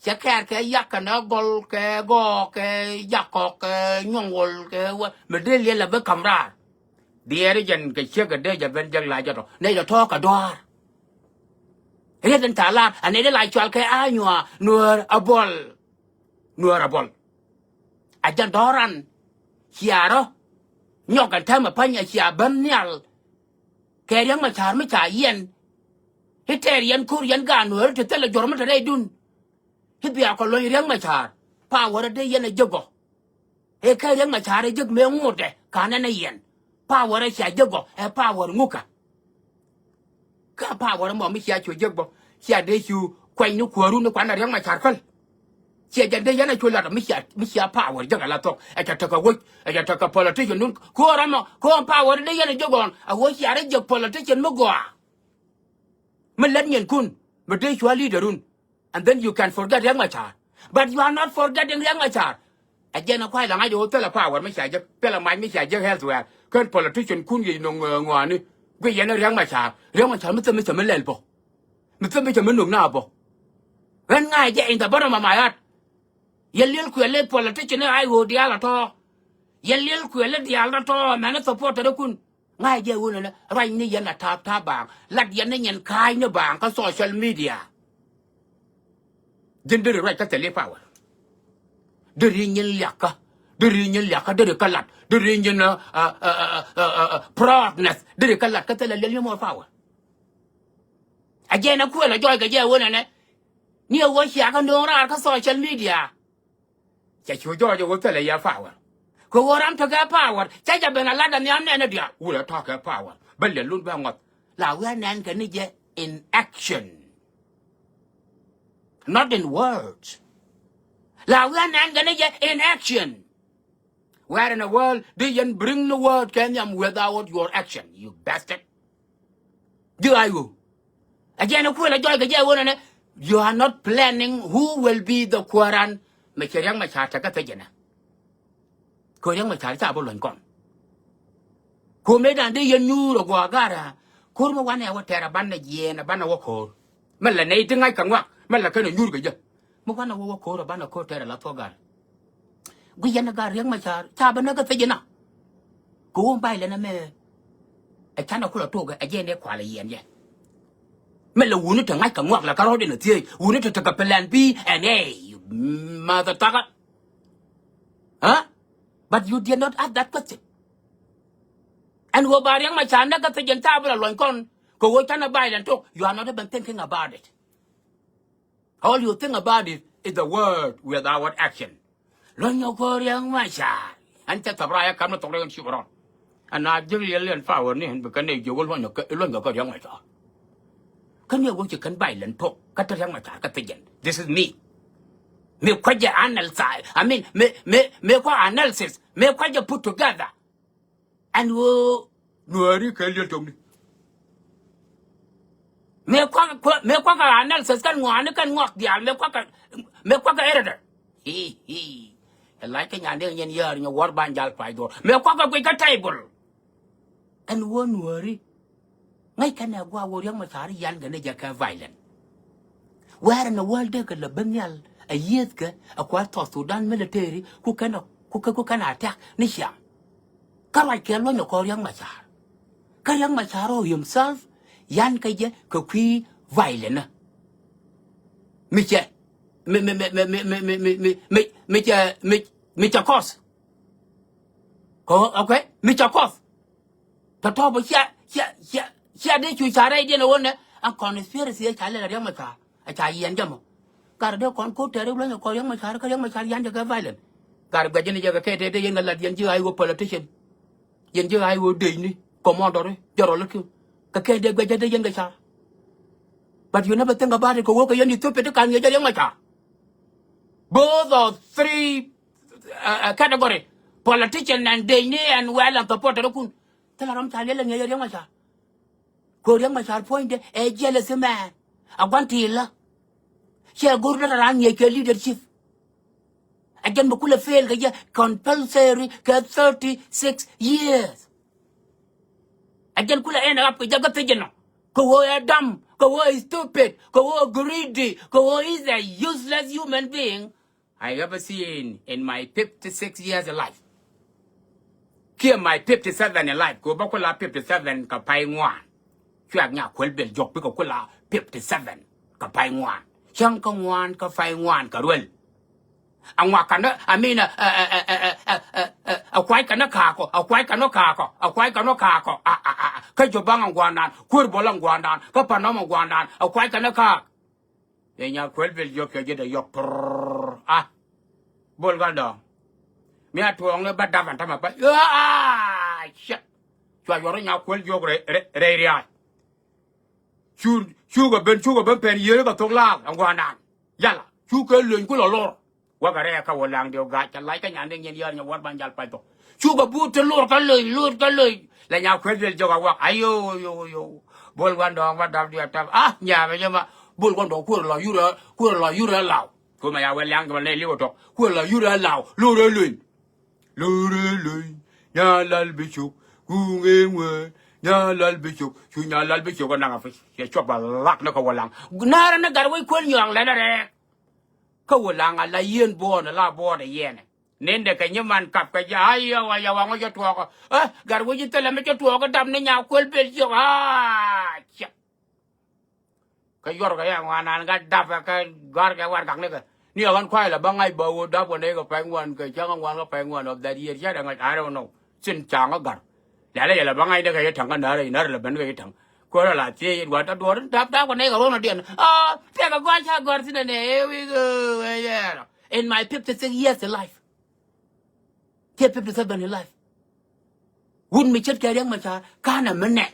Cɛ kɛɛr kɛ yak kɛnɛ gɔl kɛ gɔɔk kɛ yak kɔk kɛ nyuɔ̱ŋ wol kɛ wä mi dee liɛl ɛ bi ka̱m raar. Diɛɛri jɛn kɛ ciek kɛ dee jɛ ben jek la jɛ tɔ nɛy tɔ tɔ̱ɔ̱k kɛ dɔ̱a̱r. Riet in thalar a nɛy dee la cual kɛ a nyuaa Nuäär a buɔl. Nuäär a buɔl. A jɛn dɔ̱ran cia rɔ nyɔk ɛn täämɛ pa̱ny a cia ben nhial. Kɛ Riɛk Macar mi ca yɛn i̱ tɛɛr yɛn ko̱r yɛn gaat Nuääri ti thilɛ juɔ̱r mi te rɛydun. I̱ bia kɔ luɔ̱ny Riɛk Macar power dee yɛn a jek gɔ. Ëë kä Riɛk Macar ɛ jek mëë ŋotdɛ ka̱n ɛn ɛ yɛn. Power ɛ cia jek gɔ ɛ power ŋukä. Kä power ɛmɔ mi cia cu jek bä cia dee cu kuany ni kuääru ni kuan ɛ Riɛk Macar päl. Ciɛ jɛn dee yɛn a cu lat mi cia, mi cia power jek a la thok. Ɛ ca tekɛ wec, ɛ ca tekɛ politician dun. Ko̱o̱r ɛmɔ, ko̱o̱r power dee yɛn a jek ɣɔn. A wec cia rɛ jek politician mi gɔaa. Mi lät nyinkun, mi dee cua leaderun. And then you can forget Riek Machar. But you are not forgetting Riek Machar. Ɛ jɛn a kuay la ŋa̱c ɣöö thilɛ power mi cia jek, thilɛ mac mi cia jek elsewhere. Kän politician kun yic nöŋ, eh, ŋɔaani. Guic yɛn Riek Machar. Riek Machar mi thil mi cɛ mi lɛl bä. Mi thil mi cɛ mi nöŋ na bä. Ɣän ŋa̱c jɛ in the bottom of my heart. Yɛ liɛl kuɛli politician ni ay ɣöö diaal a tɔ̱. Yɛ liɛl kuɛli diaal a tɔ̱ mɛn ni supporter kun. Ŋa̱c jɛ wun ni ruacni yɛn a ta̱a̱p ta̱a̱p baaŋ. Lat yɛn ni nyin ka̱a̱cni baaŋ kä social media. Ji̱n deri ruac kä thil i̱ power. Deri nyin liakä. Deri nyin liakä, deri kä lat. Deri nyin, uh, uh, uh, uh, uh, uh, proudness. Deri kä lat kä thil a liɛl yɛ mɔ power. A jɛn a kuɛl a jɔɔc kɛ jɛ wun ni. Ni a wä ciakä nööŋ raar kä social media. Cɛ cu jɔɔc ɛ wä thilɛ yɛ power. Kɛ ɣöö ram tekɛ power cɛ jɛ ben a lat ɛ nhiam nɛn ɛ diaal wulɛ tɔ̱kɛ power. Bä lɛ lun bä ŋɔth la wi̱i̱ a nɛn kɛ ni jɛ in action. Not in words. La wi̱i̱ a nɛn kɛ ni jɛ in action. Where in the world do you bring the word kɛ nhiam without your action, you bastard? Ji̱ ay ɣöö. A jɛn a kuël a jɔɔc kɛ jɛ wun ɛnɛ. You are not planning who will be the kuäran. Mɛ cɛ Riek Machar tekɛ thiec ɛnɛ. Kɛ Riek Machar ca bi luɔ̱ny kɔn. Ko̱ mëë dan dee yɛn nyuur a guɔ a gar a. Ko̱r mi wanɛ wä tɛr a banɛ jiɛɛn a banɛ wä ko̱r. Mɛ lɛ nɛy ti ŋa̱c kɛ ŋuak mɛ lɛ kɛn a nyuur kɛ jɛ. Mi wanɛ wä wä ko̱r a banɛ ko̱r tɛr a la thuɔ̱k gar. Guic yɛn a gar Riek Machar ca bi näk kä thiec ɛnɛ. Kɛ wä ba̱a̱c lɛn ɛmɛ. Ɛ canɛ kulɛ tok ɛ jɛn ɛ kual ɛ yiɛn jɛ. Mɛ lɛ wuni te ŋa̱c kɛ ŋuak lɛ kärɔ̱ in a thiec wuni te tekɛ plan B and A, you mother tucker. Huh? But you did not ask that question. Ɛn ɣöö ba Riek Machar näk kä thiec ɛn ca bi la luɔ̱ny kɔn kɛ ɣöö canɛ ba̱a̱c lɛn tok, you are not even thinking about it. All you think about it is the word without action. Luɔ̱ny ɛ ko̱r Riek Machar. Ɛn cɛ thɔp raayä kam ni thɔk rɛy ɛn cuk rɔn. Ɛn a ji̱k liɛl liɛn power ni ɛn bi kɛn nɛy jiök wä luɔ̱ny ɛ kɛ, luɔ̱ny kɛ ko̱r Riek Machar. Kä ni ɛ wä ci kɛn ba̱a̱c lɛn tok kä te Riek Machar kä thiec ɛn. This is me. Mi kuecɛ analysis, I mean, mi, mi, mi kua̱ analysis, mi kuecɛ put together. Ɛn ɣöö Nuääri kɛ liɛl tɔmni. Mëë kuak, kuak, mëë kuak kɛ analysis kɛn ŋɔaani kɛn ŋɔak diaal, mëë kuak kɛ, mëë kuak kɛ editor. Hi, hi. Ɛ lac kɛ nyan dee nyɛn yäär nyɛ wäär ban jal pay dhuɔr. Mëë kuak kɛ guic kä table. Ɛn ɣöö Nuääri. Ŋäc kɛn ɛ gua̱a̱ wä Riek Machar yan kɛ ni jɛ kɛ violent. Where in the world dee kɛ lɛ ben nhial a yiëëthkɛ a kua̱r South Sudan military ku kɛn a, ku kɛ, ku kɛn a attack ni ciaŋ. Kä ruac kɛ luɔ̱ny ɛ kɔn Riek Machar. Kä Riek Machar ɔ himself yan kɛ jɛ kɛ kui̱ violent. Mi cɛ, mi, mi, mi cɛ, mi, mi cɛ kɔth. Kɛ, okay, mi cɛ kɔth. Tɔ̱tɔ̱ bä cia, cia, cia, cia dee cu ca rɛydiɛn ɛ ɣöö nɛ ɛn conspiracy ɛ ca lɛl ɛ Riek Machar ɛ ca yiɛn jɛ mɔ. Gat dee kɔn ko̱r tɛɛr i̱ luɔ̱ny ɛ kɔn Riek Machar kä Riek Machar yan jɛ kɛ violent. Gat guɛc jɛn jɛ kɛ kɛ tɛɛr dee yɛn kɛ lat yɛn ji̱ ay ɣöö politician. Yɛn ji̱ ay ɣöö dec ni commandor i̱ jɛ rɔl i̱ ki̱n. Kɛ kɛ dee guɛc jɛ dee yɛn kɛ car. But you never think about it kɛ ɣöö kɛ yɛn Ethiopia ti kan ŋi̱eec jɛ Riek Machar. Both of three, uh, uh, category. Politician and dec ni and well and supporter kun. Thilɛ ram ca liɛl ɛ ŋi̱eec ɛ Riek Machar. Kɛ Riek Machar puɔ̱nydɛ ɛ jealousy man. A gua̱n ti lä. Cɛ go̱r dee raan ŋi̱eec kɛ leadership. A jɛn bɛ kulɛ fail kɛ jɛ compulsory kɛ thirty six years. A jɛn kulɛ end up kɛ jɛ kä thiec ɛnɔ. Kɛ ɣöö ɛ dumb, kɛ ɣöö ɛ stupid, kɛ ɣöö ɛ greedy, kɛ ɣöö is a useless human being I ever seen in my fifty six years life. Kiɛ my fifty seven in life, kɛ ɣöö bä kula fifty seven kɛ pay ŋuan. Cuak nya kuel bil jɔk bikɛ kula fifty seven kɛ pay ŋuan. Cäŋ kä ŋuan kä pay ŋuan kɛ ruel. A ŋuak kanä, I mean, a, a, a kuac kanä kaakɔ, a kuac kanä kaakɔ, a kuac kanä kaakɔ, a, a, a, a. Kä Jɔbaŋ a ŋuandan, kuer bɔl a ŋuandan, kä Panɔm a ŋuandan, a kuac kanä kaak. Yɛ nya kuel bil yɔk kɛ ji̱ dee yɔk prrrr. A. Bol gal dɔ̱ŋ. Mi a tuɔɔŋ ni ba dap an tamɛ ba. Aa, shit. Cua yuɔr nya kuel yɔk rɛy, rɛy, rɛy riaal. Cu, cukɛ ben, cukɛ ben pɛn yiëë kɛ thok laal ɛn gua̱a̱ndan. Yala, cukɛ lony kulɛ lor. Wäkɛ rɛɛ kä wä laŋ diw ga̱a̱c kɛ lac kä nyan di nyin yäär nyɛ wäär ban jal pac thok. Cukɛ buut ti lor kä loc, lor kä loc. Lɛ nya kueth biɛl jɔk a wak. Ayo, yo, yo. Bol gua̱n dɔɔŋ ba dap diɛ tap. Ah, nyaamɛ jɛ ma. Bol gua̱n dɔɔŋ kuäär la yurɛ, kuäär la yurɛ law. Kumɛ ya wä laŋ kɛ ma lɛ liwä tɔk. Kuäär la yurɛ law. Lor ɛ loc. Lor ɛ loc. Nya lal bi cuk. Kuŋ ɛ ŋuɛ. Nya lal bi cuk. Cu nya lal bi cuk ɛ naŋ a fic. Yɛ cuɔp a lak ni kɛ wä laŋ. Naarä ni gat wec kuäl nyɔaŋ lɛn a rɛɛk. Kä wä laŋ a la yien buɔɔn a la buɔɔn a yɛnɛ. Nendɛ kɛ nyiman kap kɛ jɛ a yɛ wa yɛ wa ŋɔ jɛ tuɔɔkä. Ɛ gat wec ji̱ thilɛ mi jɛ tuɔɔkä dap ni nya kuäl bel jiök a ciɛk. Kä yuɔr kɛ yɛ ŋuan an kä dap kɛ gɔ̱a̱r kɛ warɛgak nikɛ ni ɛ ɣän kuay la bä ŋa̱c bä ɣöö dap kɛ nɛy kɛ pay ŋuan kɛ cäŋ ŋuan kɛ pay ŋuan of that year cä dɛ ŋa̱c I don't know. Cin ca̱ŋ kä ga̱r. Lɛlɛ yɛ la bä ŋa̱c ni kɛ yɛ täŋ kä näärä yɛ näärä la ben kɛ yɛ täŋ. Kuäärä la thiee yɛ dua̱r ta duɔ̱ɔ̱r in dap dap kɛ nɛy kɛ ruɔ̱n adiɛn. Aa piɛkɛ gɔ̱a̱c ca gɔ̱a̱r thi̱n ɛnɛ ëë wi̱i̱ ɣöö ɛ yɛɛrɔ. In my fifty six years in life. Kiɛ fifty seven in life. Wut mi ce̱tkɛ Riɛk Macar ka̱n ɛmɛ nɛn.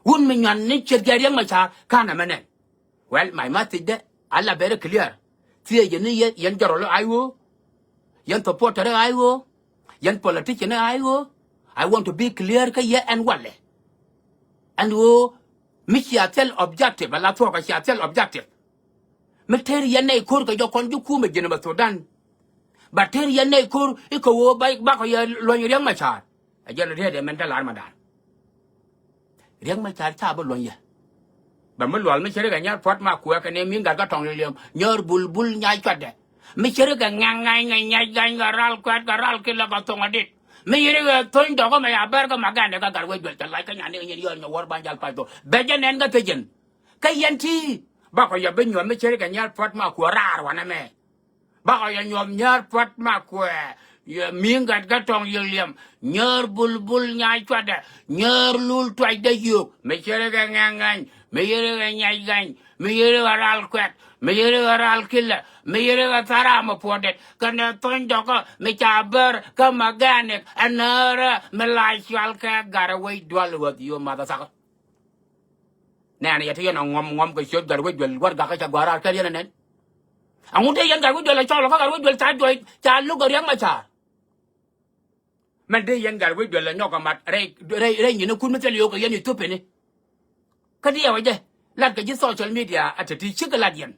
Wut mi nyuan ni ce̱tkɛ Riɛk Macar ka̱n ɛmɛ nɛn. Well, my message dɛ a la very clear. Thiecä ni yɛn, yɛn jɔrɔl i̱ I O, yɛn supporter i̱ I O, yɛn politician i̱ I O. I want to be clear kä yɛ ɛn walɛ. Ɛn ɣöö mi cia thil objective, a la thuɔ̱k a cia thil objective. Mi tɛr yɛn nɛy ko̱r kɛ jɔk kɔn ji̱ kumɛ ji̱n ɛmɛ Thudan. Ba tɛr yɛn nɛy ko̱r i̱ kɛ ɣöö ba, bakɔ yɛ luɔ̱ny Riɛk Macar. Ɛ jɛn riet ɛ mɛn te lar ma da̱a̱n. Riɛk Macar ca bi luɔ̱ny yɛ. Bɛ mi lual mi ci ri kɛ nyar puɔ̱t ma kuɛ kɛ ni mi gat kä tɔŋ liɛm nyär bul bul nyac cuatdɛ. Mi ci ri kɛ ŋɛŋ ŋɛny ŋɛny nyac gany kɛ ral kuɛt kɛ ral kilɛ kɛ thoŋ adit. Mi ci ri kɛ thony dɔk kä mɛ ya bɛr kä ma gandɛ kä gat wec duel cɛ lac kä nyan ni kɛ nyin yɔr nyɛ wäär ban jal pac thok. Bɛ jɛ nɛn kä thiecin. Kä yɛn ti bakɔ yɛ bi nyuɔ̱th mi ci ri kɛ nyar puɔ̱t ma kuɛ raar wanɛ mɛ. Bakɔ yɛ nyuɔ̱th nyäär pua̱t ma kuɛ. Yɛ mi̱i̱ŋ gat kä tɔŋ yek liɛm. Nyäär bulbul nyac cuatdɛ. Nyäär lul tuacdä yio̱o̱k. Mi ci ri kɛ ŋɛŋ ŋɛny. Mi ci ri kɛ nyac gany. Mi ci ri kɛ ral kuɛt. Mi ci ri kɛ ral kilɛ. Mi ci ri kɛ tharam ɛ puɔ̱t det. Kɛnɛ thony dɔkä mi ca bär kä mɛgɛnik ɛ näärä mi la cual kɛ gat ɛ wec dual ɣöth yio̱o̱k math ɛ thakä. Nɛɛnɛ yɛ te yɛn a ŋuɔm ŋuɔm kɛ ciöt gat wec duel warɛgak kä ca gua̱a̱r raar kɛl yɛn ɛ nɛn. Aŋu te yɛn gat wec duel a cɔl kä gat wec duel ca juɔc ca luk kɛ Riɛk Macar. Mɛn te yɛn gat wec duel a nyɔk kɛ mat rɛy rɛy rɛy nyinikun mi thil yo̱o̱k kɛ yɛn Ithiopini. Kä diɛw ɛ jɛ lat kɛ ji̱ social media a te ti cikɛ lat yɛn.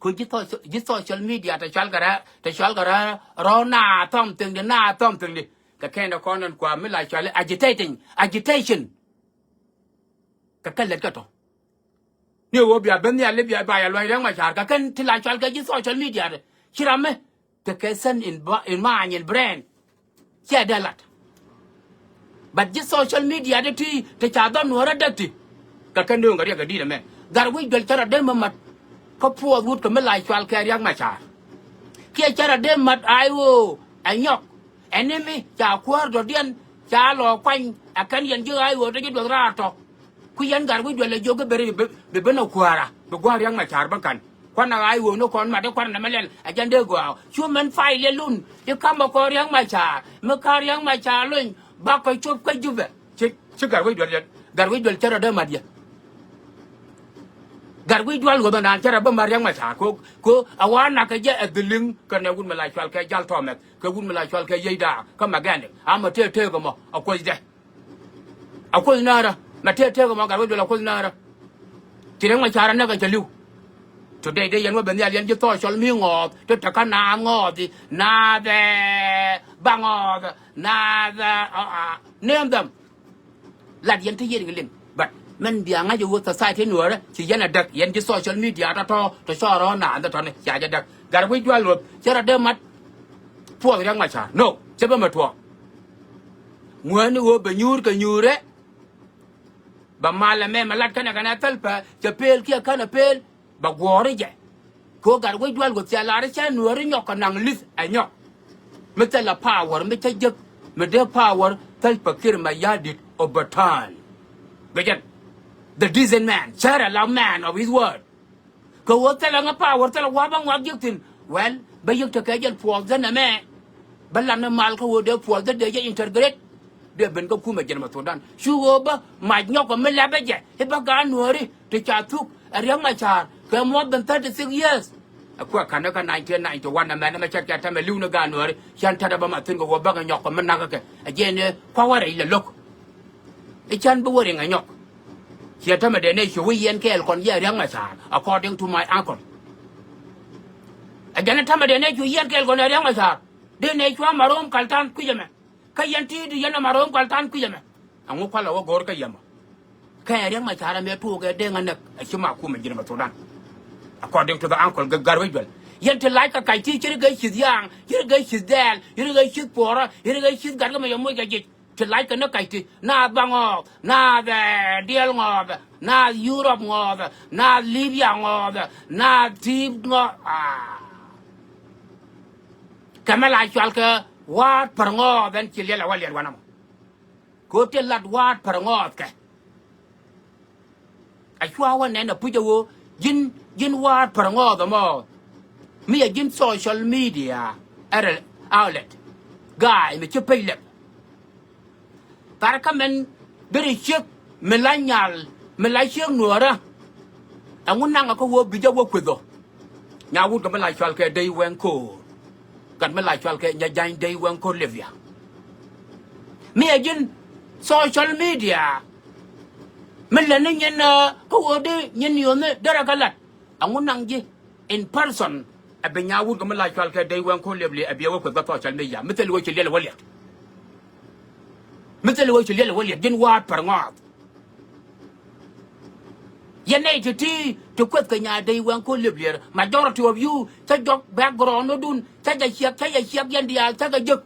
Ku ji̱ social, ji̱ social media te cual kɛ rɛ te cual kɛ rɛ rɔ na thɔm thiŋdi na thɔm thiŋdi. Kɛ kɛn ɛ kɔn ɛn kua mi la cual agitating, agitation. Kɛ kɛ lät kä tɔ. Ni ɣöö bia ben nhial i̱ bia ba ya luɔ̱ny Riɛk Macar kɛ kɛn ti la cual kɛ ji̱ social media dɛ. Ci ram mi te kɛ send in ba, in mind, in brain. Ciɛ dee lat. But ji̱ social media dɛ ti te ca dhɔn nuɔ̱ɔ̱rä däk ti. Kɛ kɛn dööŋ kɛ riɛk kɛ di̱t ɛmɛ. Gat wi̱c duel cä rɔ dee mi mat. Kä puɔth wut kɛ mi la cual kɛ Riɛk Macar. Kiɛ cä rɔ dee mat I O ɛ nyɔk. Ɛn ni mi ca kuäär dɔ̱diɛn ca lɔ kuany ɛ kɛn yɛn ji̱ I O te ji̱ duɔth raar tɔ. Ku yɛn gat wi̱c duel ɛ jiök i̱ bi ri bi bi ben ɛ kuäärä bi gua̱a̱r Riɛk Macar bä ka̱n. Kuanɛ I O ni kɔn mat i̱ kuanɛ nɛmɛ lɛl ɛ jɛn dee gɔaa cu mɛn pay liɛl lun i̱ ka̱m ɛ kɔn Riɛk Macar mi ka̱n Riɛk Macar lony bakɔ cop kä Jubɛ. Ci ci gat wi̱c duel yɛn gat wi̱c duel cä rɔ dee mat yɛ. Gat wi̱c dual ɣöth ɔnaan cä rɔ bä mat Riɛk Macar ko ko a wa nak kɛ jɛ ɛ dhiliŋ kɛnɛ wut mi la cual kɛ jal tɔmɛth kɛ wut mi la cual kɛ yiey daak kä mɛgɛnɛ. A mɛ tëë tëë kɛ mɔ a kuothdɛ. A kuoth näärä mɛ tëë tëë kɛ mɔ gat wi̱c dual a kuoth näärä. Ci Riɛk Macar a näk kɛ cɛ li̱w. Today dee yɛn wä ben nhial yɛn ji̱ thɔɔc cɔl mi ŋɔɔth ti te kä naath ŋɔɔthi naath ɛ ba ŋɔɔth naath ɛ name them. Lat yɛn te yɛn kɛ liŋ but mɛn bia ŋa̱c ɛ ɣöö society nuɔɔrɛ ci yɛn a däk yɛn ji̱ social media tɔ̱tɔ̱ tɔ cɔɔr ɣän naan tɔ̱tɔ̱ni cia jɛ däk. Gat wi̱c dual luɔth cɛ rɔ dee mat puɔth Riɛk Macar no cɛ bä mɛ tuɔɔk. Ŋuäni ɣöö bɛ nyuur kɛ nyuurɛ. Bɛ mal ɛmɛ mɛ lat kɛnɛ kɛnɛ thäl pɛ cɛ pel kiɛ känɛ pel. Bɛ guɔ̱ɔ̱ri jɛ. Kɛ ɣöö gat wec dual ɣöth cɛ lar cä nuääri nyɔk kɛ naŋ li̱th ɛ nyɔk. Mi thilɛ power mi cä jek mi dee power thil Pakir Mayardit overturn. Gɛ jɛn the decent man cärɛ la man of his word. Kɛ ɣöö thilɛ ŋä power thilɛ wa̱a̱ bä ŋɔak jek thi̱n. Well bä yek tekɛ jɛn puɔth dhän ɛmɛ. Bä lan ni mal kä ɣöö dee puɔth dhän dee jɛ integrate. Dee ben kä kumɛ jɛn mɛ Thudan cu ɣöö bä mac nyɔk kɛ mi lɛpɛ jɛ i̱ bä gaat nuääri ti ca thuk ɛ Riɛk Macar kɛ more than thirty six years. Ɛ kuɛ ka̱n kä nineteen ninety-one ɛmɛn ɛmɛ cɛ kɛ tɛmɛ li̱w ni gaat Nuääri, cän tɛt ɛ bä ma thi̱n kɛ ɣöö bäkɛ nyɔk kɛ mi nakä kɛ. Ɛ jɛn ɛ kua wä rɛy lɛ lo̱k. Ɛ cän bi wä riŋ ɛ nyɔk. Ciɛ tämɛ dee nɛ cu wi̱i̱ yɛn kɛɛl kɔn yɛ Riɛk Macar, according to my uncle. Ɛ jɛn ɛ tämɛ dee nɛ cu yɛn kɛɛl kɔn yɛ Riɛk Macar. Dee nɛ cua Marom Kaltan kui̱c ɛmɛ. Kä yɛn ti̱i̱t yɛn ɛ Marom Kaltan kui̱c ɛmɛ. Ɛŋu kualɛ wä go̱o̱r kä yɛmɔ. Kɛ Riɛk Macar ɛmɛ tuɔɔk ɛ dee ŋa näk ɛ ci ma kumɛ ji̱n mɛ Thudan. According to the uncle Garwec Duel. Yɛn ti lac kɛ kac ti ci ri gɛ ci̱th ya̱a̱ŋ, ci ri gɛ ci̱th dɛɛl, ci ri gɛ ci̱th puɔrä, ci ri gɛ ci̱th gat kä mɛ yɛ moc kɛ ji̱c. Ti lac kɛ ni kac ti naath Baŋɔɔth, naath, eh, Diɛl Ŋɔɔth, naath Yurop Ŋɔɔth, naath Libya Ŋɔɔth, naath Ti̱i̱p Ŋɔɔth. Ah. Kɛ mɛ la cual kɛ wa̱a̱t Pär Ŋɔɔth ɛn ci liɛl ɛ wä liɛt wanɛ mɔ. Kɛ ɣöö ti lat wa̱a̱t Pär Ŋɔɔth kɛ. A cua wä nɛn a puc a ɣöö ji̱n, ji̱n wa̱a̱t Pär Ŋɔɔth ɛmɔ. Mi a ji̱n social media ɛ rɛ outlet. Ga̱a̱y mi ci pec lɛp. Thar kä mɛn bi ri ciek mi la nyal, mi la ciek Nuäärä. Ɛŋu naŋ a kä ɣöö bi jɛ wä kueth ɔ. Nya wut kɛ mi la cual kɛ Dei Wɛŋ Ko̱o̱r. Gat mi la cual kɛ Nyajany Dei Wɛŋ Ko̱o̱r Libya. Mi a ji̱n social media. Mi lɛ ni nyin, eh, kä ɣöö di nyin yio̱o̱ni derɛ kä lat. Ɛŋu naŋ ji̱ in person. Ɛ bi nya wut kɛ mi la cual kɛ Dei Wɛŋ Ko̱o̱r Libya ɛ bi ɛ wä kueth kä social media. Mi thil wä ci liɛl ɛ wä liɛt. Mi thil wä ci liɛl ɛ wä liɛt ji̱n wa̱a̱t Pär Ŋɔɔth. Yɛn nɛy ti̱ti̱ ti kueth kɛ Nya Dei Wɛŋ Ko̱o̱r Libya, majority of you cä jɔk background ni dun, cä jɛ ciɛk, cä jɛ ciɛk yɛn diaal, cä kɛ jek.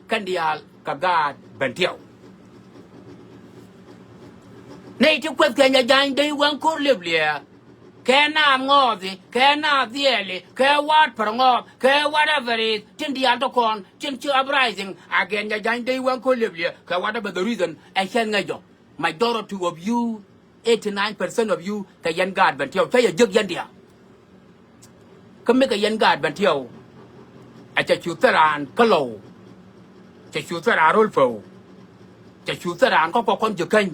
Kɛn diaal kɛ gaat Bentiɛw. Nɛy ti kueth kɛ Nyajany Dei Wɛŋ Ko̱o̱r Libya, kɛ naath Ŋɔɔthi, kɛ naath Dhiɛli, kɛ wa̱a̱t Pär Ŋɔɔth, kɛ whatever is, tin diaal ti kɔn, tin ci uprising against Nyajany Dei Wɛŋ Ko̱o̱r Libya, kɛ whatever the reason, ɛ cäth ŋäc jɔk. Majority of you, eighty-nine percent of you, kɛ yɛn gaat Bentiɛw, cä yɛ jek yɛn diaal. Kä mi kɛ yɛn gaat Bentiɛw, a cɛ cu thil raan kä Lɔw, cɛ cu thil raan Rol Päw, cɛ cu thil raan kä kɔk kɔn Ji̱käny.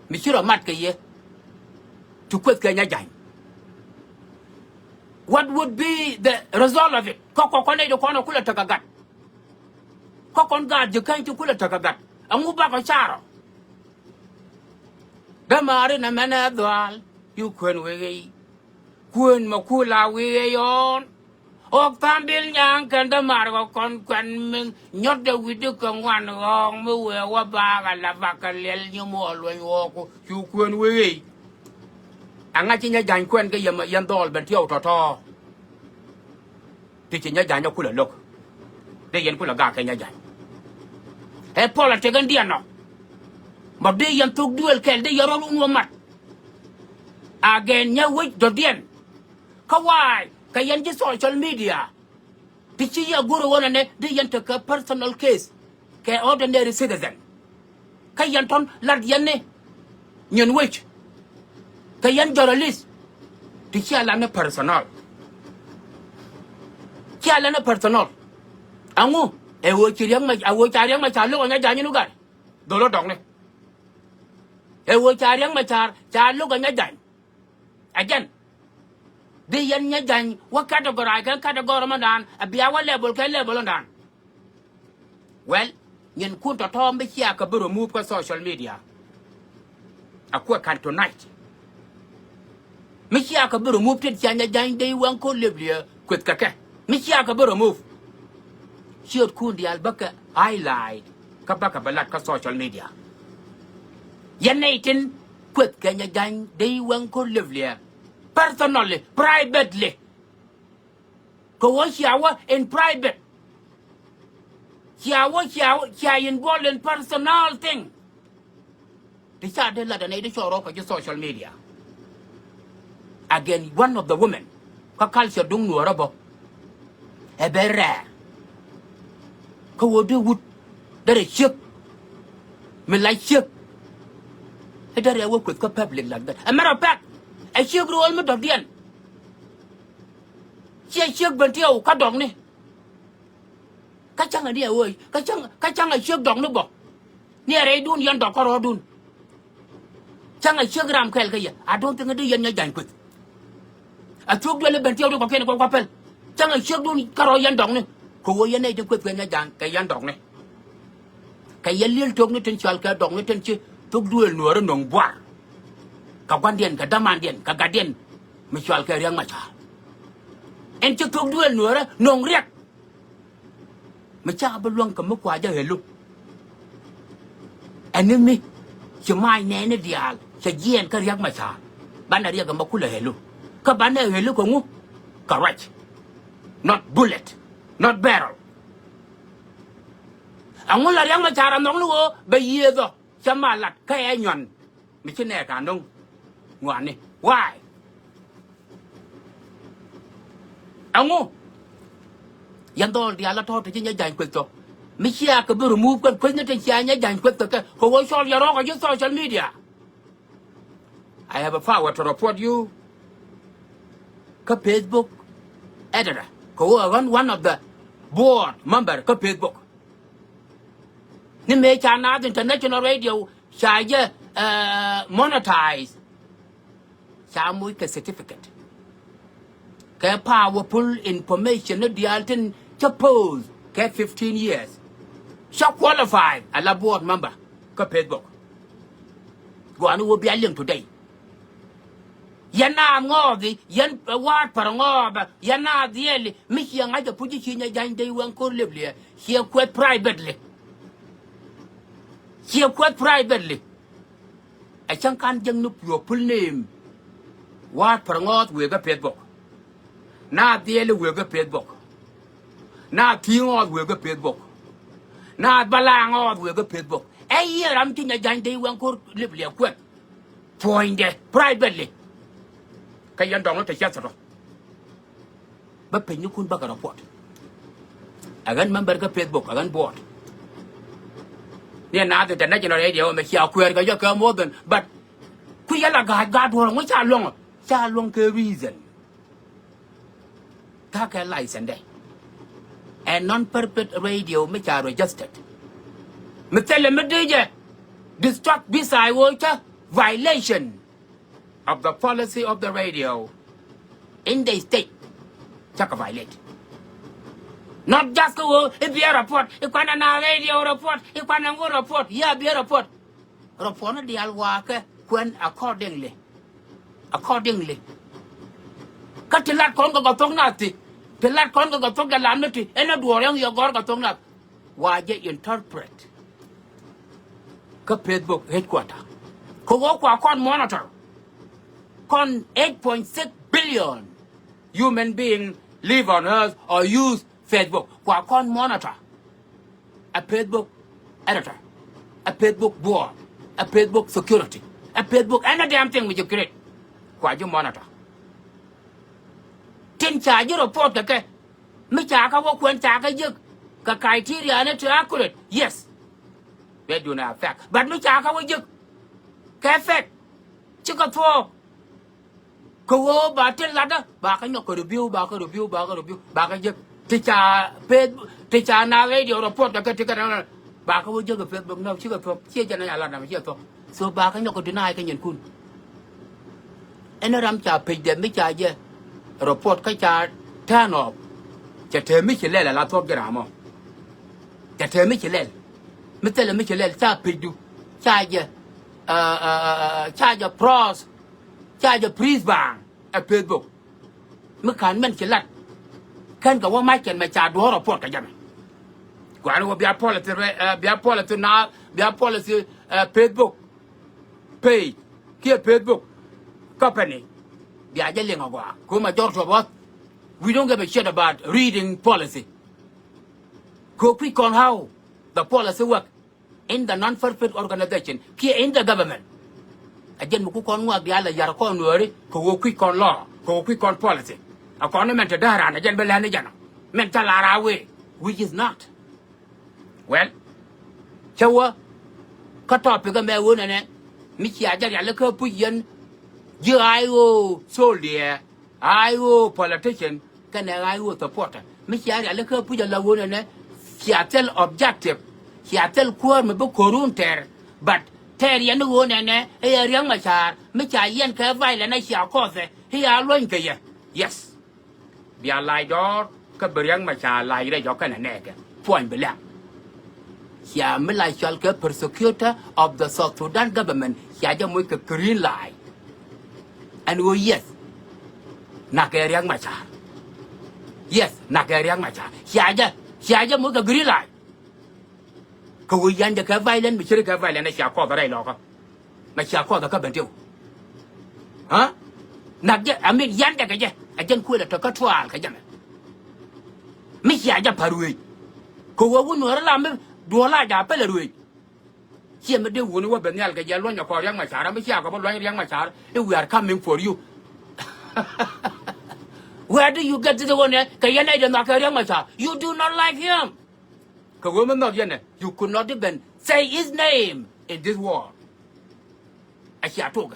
Mi ci rɔ mat kɛ yɛ, ti kueth kɛ Nyajany. What would be the result of it? Kä kɔk kɔn nɛy ti kɔn ɛ kulɛ tekɛ gat. Kä kɔn gaat Ji̱käny ti kulɛ tekɛ gat. Ɛŋu bakɔ carɔ? Dämaari nɛ mɛnɛ dhuaal, yu kuën wee ɣɛy. Kuën mɛ kula wee ɣɛy ɔn. Ɣɔk tha̱a̱ŋ dil nyaŋ kɛn dämaari kɛ kɔn kuɛn mi nyɔt dɛ wi̱cdi kɛ ŋuan ɣɔɔk mi wee wä baak ala bakɛ liɛl nyi muɔɔl lueny ɣɔɔku cu kuën wee ɣɛy. Ɛŋa ci Nyajany kuɛn kɛ yɛn dhɔɔl Bentiɛw tɔ̱tɔ̱. Ti ci Nyajany a kulɛ lo̱k. Dee yɛn kulɛ gak kɛ Nyajany. Ɛ politik in diɛn nɔ. Mɔ dee yɛn thok duëël kɛl dee yɛn rɔl wun wä mat. Again nyɛ wec dɔ̱diɛn. Kä waay kɛ yɛn ji̱ social media. Ti ci yɛ go̱r ɣöö nɛnɛ dee yɛn tekɛ personal case. Kɛ ordinary citizen. Kä yɛn tɔn lat yɛn ni nyin wec. Kɛ yɛn journalist. Ti cia lat ni personal. Cia lat ni personal. Ɛŋu ɛ ɣöö ci Riɛk Mac, ɛ ɣöö ca Riɛk Mac ca lo̱k ɛ Nyajany in wä gat. Dhol ɔ dɔkni. Ɛ ɣöö ca Riɛk Mac ca, ca lo̱k ɛ Nyajany. Ɛ jɛn. Dee yɛn Nyajany wä category kɛ category mɔ dan, ɛ bia wä level kɛ level mɔ dan. Well, nyinkun tɔ̱tɔ̱ mi cia kɛ bi remove kä social media. A kuɛ ka̱n tonight. Mi cia kɛ bi remove tin cia Nyajany Dei Wɛŋ Ko̱o̱r Libya kueth kɛ kɛ. Mi cia kɛ bi remove. Ciötkun diaal bäkɛ highlight kä bäkɛ bɛ lat kä social media. Yɛn nɛy tin kueth kɛ Nyajany Dei Wɛŋ Ko̱o̱r Libya. Personally, privately. Kɛ ɣöö cia wä in private. Cia wä, cia wä, cia involved in personal thing. Ti ca dee lat ɛ nɛy ti cɔɔr rɔɔk kɛ ji̱ social media. Again, one of the women. Kä culture duŋ Nuäärä bä. Ɛ bɛ rɛɛ. Kä ɣöö dee wut. Derɛ ciek. Mi la ciek. Ɛ derɛ wä kueth kä public like that. Ɛ matter of fact. Ɛ ciek ro̱o̱l mi dɔ̱diɛn. Ciɛ ciek Bentiɛw kä dɔkni. Kä cäŋɛ ni ɛ ɣöö, kä cäŋ, kä cäŋɛ ciek dɔkni bä. Ni ɛ rɛydun yɛn dɔk kä rɔɔdun. Cäŋɛ ciek ram kɛl kä yɛ. I don't think di yɛn Nyajany kueth. A thuk duël i̱ ben tiɛɛk ri kɔkiɛn kua pɛl. Cäŋ a ciekdun kärɔ̱ yɛn dɔkni. Kɛ ɣöö yɛn nɛy ti kueth kɛ Nyaja̱ny kɛ yɛn dɔkni. Kɛ yɛn li̱el tökni tin cɔal kɛ dɔkni tin ci thuk duëël nuäärä nöŋ buar. Kɛ gua̱ndiɛn kɛ dämandiɛn kɛ gatdiɛn mi cɔal kɛ Riɛk Macar. Ɛn ci thuk duëël nuäärä nöŋ riɛk. Mi cakɛ bi luäŋ kɛ mi kua jɛ ɣelu. Ɛn ni mi ci mac nɛɛni diaal cɛ jiɛɛn kä Riɛk Macar. Banɛ riɛk ɛmɛ kulɛ ɣelu. Kä banɛ ɣelu kɛ ŋu? Kɛ ruac. Not bullet. Not barrel. Ɛŋu la Riɛk Macar a nhɔk ni ɣöö bɛ yiëëth ɔ cɛ ma lat kä ɛ nyuan. Mi ci nɛɛk a no̱ŋ ŋuani. Why? Ɛŋu? Yɛn dhɔl diaal a tɔ̱ ti ci Nyaja̱ny kueth tɔ. Mi cia kɛ bi remove kɛn kueth ni ti cia Nyaja̱ny kueth tɔ kɛ kɛ ɣöö cɔl yɛ rɔɔk a ji̱ social media. I have a power to report you. Kä Facebook editor kɛ ɣöö ɛ ɣän one of the board member kä Facebook. Ni mëë ca Naath International Radio ca jɛ, eh, monetize. Ca moc kɛ certificate kɛ powerful information ni diaal tin cä post kɛ fifteen years. Cä qualified ala board member kä Facebook. Gɔaa ni wä bia liŋ today. Yɛn naath ŋɔɔthi, yɛn, eh, wa̱a̱t pär ŋɔɔthä, yɛn naath dhiɛli mi ciɛ ŋa̱c a puc ci Nyaja̱ny Dec Wɛŋ Ko̱r Lipliɛ ciɛ kuɛth privately. Ciɛ kuɛth privately. Ɛ cäŋ kan jiäkni your full name. Wa̱a̱t pär ŋɔɔth wëë kä Facebook. Naath dhiɛli wëë kä Facebook. Naath ti̱i̱ ŋɔɔth wëë kä Facebook. Naath bala ŋɔɔth wëë kä Facebook. Ɛ yiëë ram ci Nyaja̱ny Dec Wɛŋ Ko̱r Lipliɛ kuɛth puɔ̱nydɛ privately. Kä yɛn dɔ̱ŋ ni te ciath tɔ̱. Bä piny ni kun bä kɛ report. Ɛ ɣän member kä Facebook, ɛ ɣän board. Ni ɛ Naath International Radio mɛ cia kuɛɛr kɛ jɛ kɛ more than, but kui̱ yɛ la ga̱a̱c ga̱a̱c duɔ̱ɔ̱r ŋu ca luɔ̱ŋ, ca luɔ̱ŋ kɛ reason. Ta̱a̱ kɛ license dɛ. Ɛ non-profit radio mi ca registered. Mi thilɛ mi dee jɛ distract bi tha̱a̱c ɣöö cä violation of the policy of the radio in the state. Cakɛ violate. Not just kä ɣöö i̱ biɛ report, i̱ kuanɛ na radio report, i̱ kuanɛ ŋut report, yeah, biɛ report. Report ni diaal wa̱a̱ kɛ kuɛn accordingly. Accordingly. Kä ti lat kɔn kɛ kɛ thok nath ti, ti lat kɔn kɛ kɛ thok jɛ lam ni ti, ɛn ɛ duɔɔr yɛn yɛ gɔ̱r kɛ thok nath. Wa jɛ interpret kä Facebook headquarter. Kɛ ɣöö kua kɔn monitor kɔn eight point six billion human being live on earth or use Facebook. Kua kɔn monitor. A Facebook editor, a Facebook board, a Facebook security, a Facebook any damn thing which you create. Kua ji̱ monitor. Tin ca ji̱ report kɛ kɛ mi ca kä wä kuɛn ca kä jek kɛ criteria ni ti accurate. Yes. Bɛ dun a fact. But mi ca kä wä jek kɛ fact. Cikɛ thuɔɔk. Kɛ ɣöö ba ti latdä ba kä nyɔk kɛ review, ba kä review, ba kä review, ba kä jek. Ti ca peth, ti ca na radio report kɛ ti kɛ na ba kä wä jek kɛ Facebook nɔ cikɛ thuɔɔk. Ciɛ jɛn a lat na mi ciɛ thuɔɔk. So ba kä nyɔk kɛ deny kɛ nyinkun. Ɛn ram ca pecdɛ mi ca jɛ report kä ca turn off. Cɛ te mi ci lɛl ala thuɔ̱k ji̱ ram ɔ. Cɛ te mi ci lɛl. Mi thilɛ mi ci lɛl ca pecdu. Ca jɛ, uh, uh, uh, uh, ca jɛ pros. Ca jɛ pris baaŋ ɛ Facebook. Mi ka̱n mɛn ci lat. Kɛn kɛ wä mac kɛn mɛ ca duɔ̱ɔ̱r report kɛ jɛ mɛ. Gua̱a̱r wä bia policy rɛ, uh, bia policy na, bia policy, uh, Facebook. Page kiɛ Facebook company. Bia jɛ liŋ a gɔaa. Ko majority of us, we don't give a shit about reading policy. Ko kui̱ kɔn how the policy work in the non-profit organization kiɛ in the government. A jɛn mi ku kɔn ŋuak diaal a yar kɔn nuɔri ko wo kui̱ kɔn law, ko wo kui̱ kɔn policy. A kɔn ni mɛn te da̱ran a jɛn bi lɛn ni jɛn a mɛn ca lar a wee, which is not. Well, cä wä kä topic ɛmɛ ɣöö nɛnɛ mi cia jɛ rialikä puc yɛn ji̱ I O soldier, I O politician kɛnɛ I O supporter. Mi cia rialikä puc ala ɣöö nɛnɛ cia thil objective, cia thil kuäär mi bi ko̱run tɛr. But tɛr yɛn ni ɣöö nɛnɛ i̱ yɛ Riɛk Macar mi ca yɛn kɛ violence cia kɔthɛ i̱ ya luɔ̱ny kɛ yɛ. Yes. Bia lac dɔɔr kä bi Riɛk Macar lac rɛc ɔ kɛnɛ nɛɛkɛ puɔ̱ny bi lɛŋ. Cia mi la cɔal kɛ prosecutor of the South Sudan government, cia jɛ moc kɛ green light. Ɛn ɣöö yes, nakɛ Riɛk Macar. Yes, nakɛ Riɛk Macar. Cia jɛ, cia jɛ moc kɛ green light. Kɛ ɣöö yan jɛ kɛ violent, mi ciri kɛ violent, cia kɔth rɛy lɔkä. Mɛ cia kɔth kä ben tiw. Aa? Nak jɛ, I mean, yan jɛ kɛ jɛ. Ɛ jɛn kuël ɛ tɔk kä trial kɛ jɛ mɛ. Mi cia jɛ pa̱r ruëëc. Kɛ ɣöö wä Nuäärä la mi duɔ̱ɔ̱r la ja pɛlɛ ruëëc. Ciɛ mi dee wuni wä ben nhial kɛ jɛ luɔ̱ny ɛ kɔn Riɛk Macar, mi cia kɔ bä luɔ̱ny Riɛk Macar i̱, we are coming for you. Where do you get this one, eh? Kɛ yɛn nɛy dee nhɔakɛ Riɛk Macar. You do not like him. Kɛ ɣöö mi nhɔk yɛn ɛ, you could not even say his name in this world. A cia tokɛ.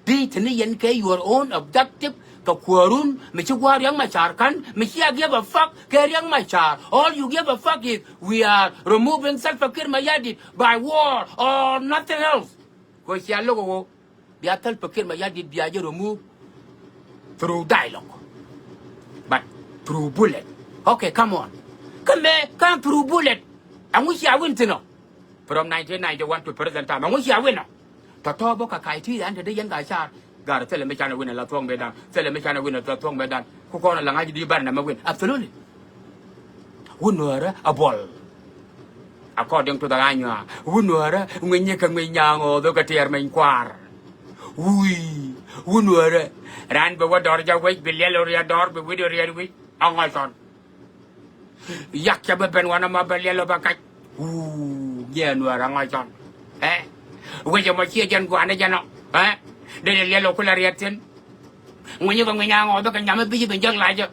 Di te ni yɛn kɛ your own objective, kɛ kuäärun mi ci gua̱a̱r Riɛk Macar ka̱n, mi cia give a fuck kɛ Riɛk Macar. All you give a fuck is, we are removing Salva Kiir Mayardit by war or nothing else. Kɛ cia lo̱k ɛ ɣöö bia Salva Kiir Mayardit bia jɛ remove through dialogue, but through bullet. Okay, come on. Kä mëë ka̱n through bullet, ɛŋu cia win thi̱n ɔ? From nineteen ninety-one to present time, ɛŋu cia win ɔ? Tɔ̱tɔ̱ bä kɛ ka̱c ti ɣän te dee yɛn ka car. Gar thilɛ mi canɛ win ɛ la thuɔ̱k mëëdan, thilɛ mi canɛ win ɛ la thuɔ̱k mëëdan. Ku kɔn ɛ la ŋa̱c di bar nɛ mɛ win. Absolutely. Wun Nuäärä a buɔl. According to the Anyuaa, wun Nuäärä ŋui̱ny nyɛ kɛ ŋui̱ny nyaŋ ɣɔɔth kä tiɛɛr meny kuaar. Wui, wun Nuäärä, raan bi wä dɔr jɛ wec, bi liɛl ɔ riɛt dɔr, bi wi̱c ɔ riɛt wi̱c, aŋɔc tɔn. Yak cɛ bä ben wanɛ ma bä liɛl ɔ bä kac. Wuu, nyiɛ Nuäärä aŋɔc tɔn. Ɛ? Wec ɛmɔ ciɛ jɛn gua̱a̱n ɛ jɛn ɔ. Ɛ? Dee liɛl ɔ kulɛ riɛt thi̱n. Ŋui̱ny kɛ ŋui̱ny aŋɔɔth kɛ nyam i̱ bi̱c i̱ ben jek lacä.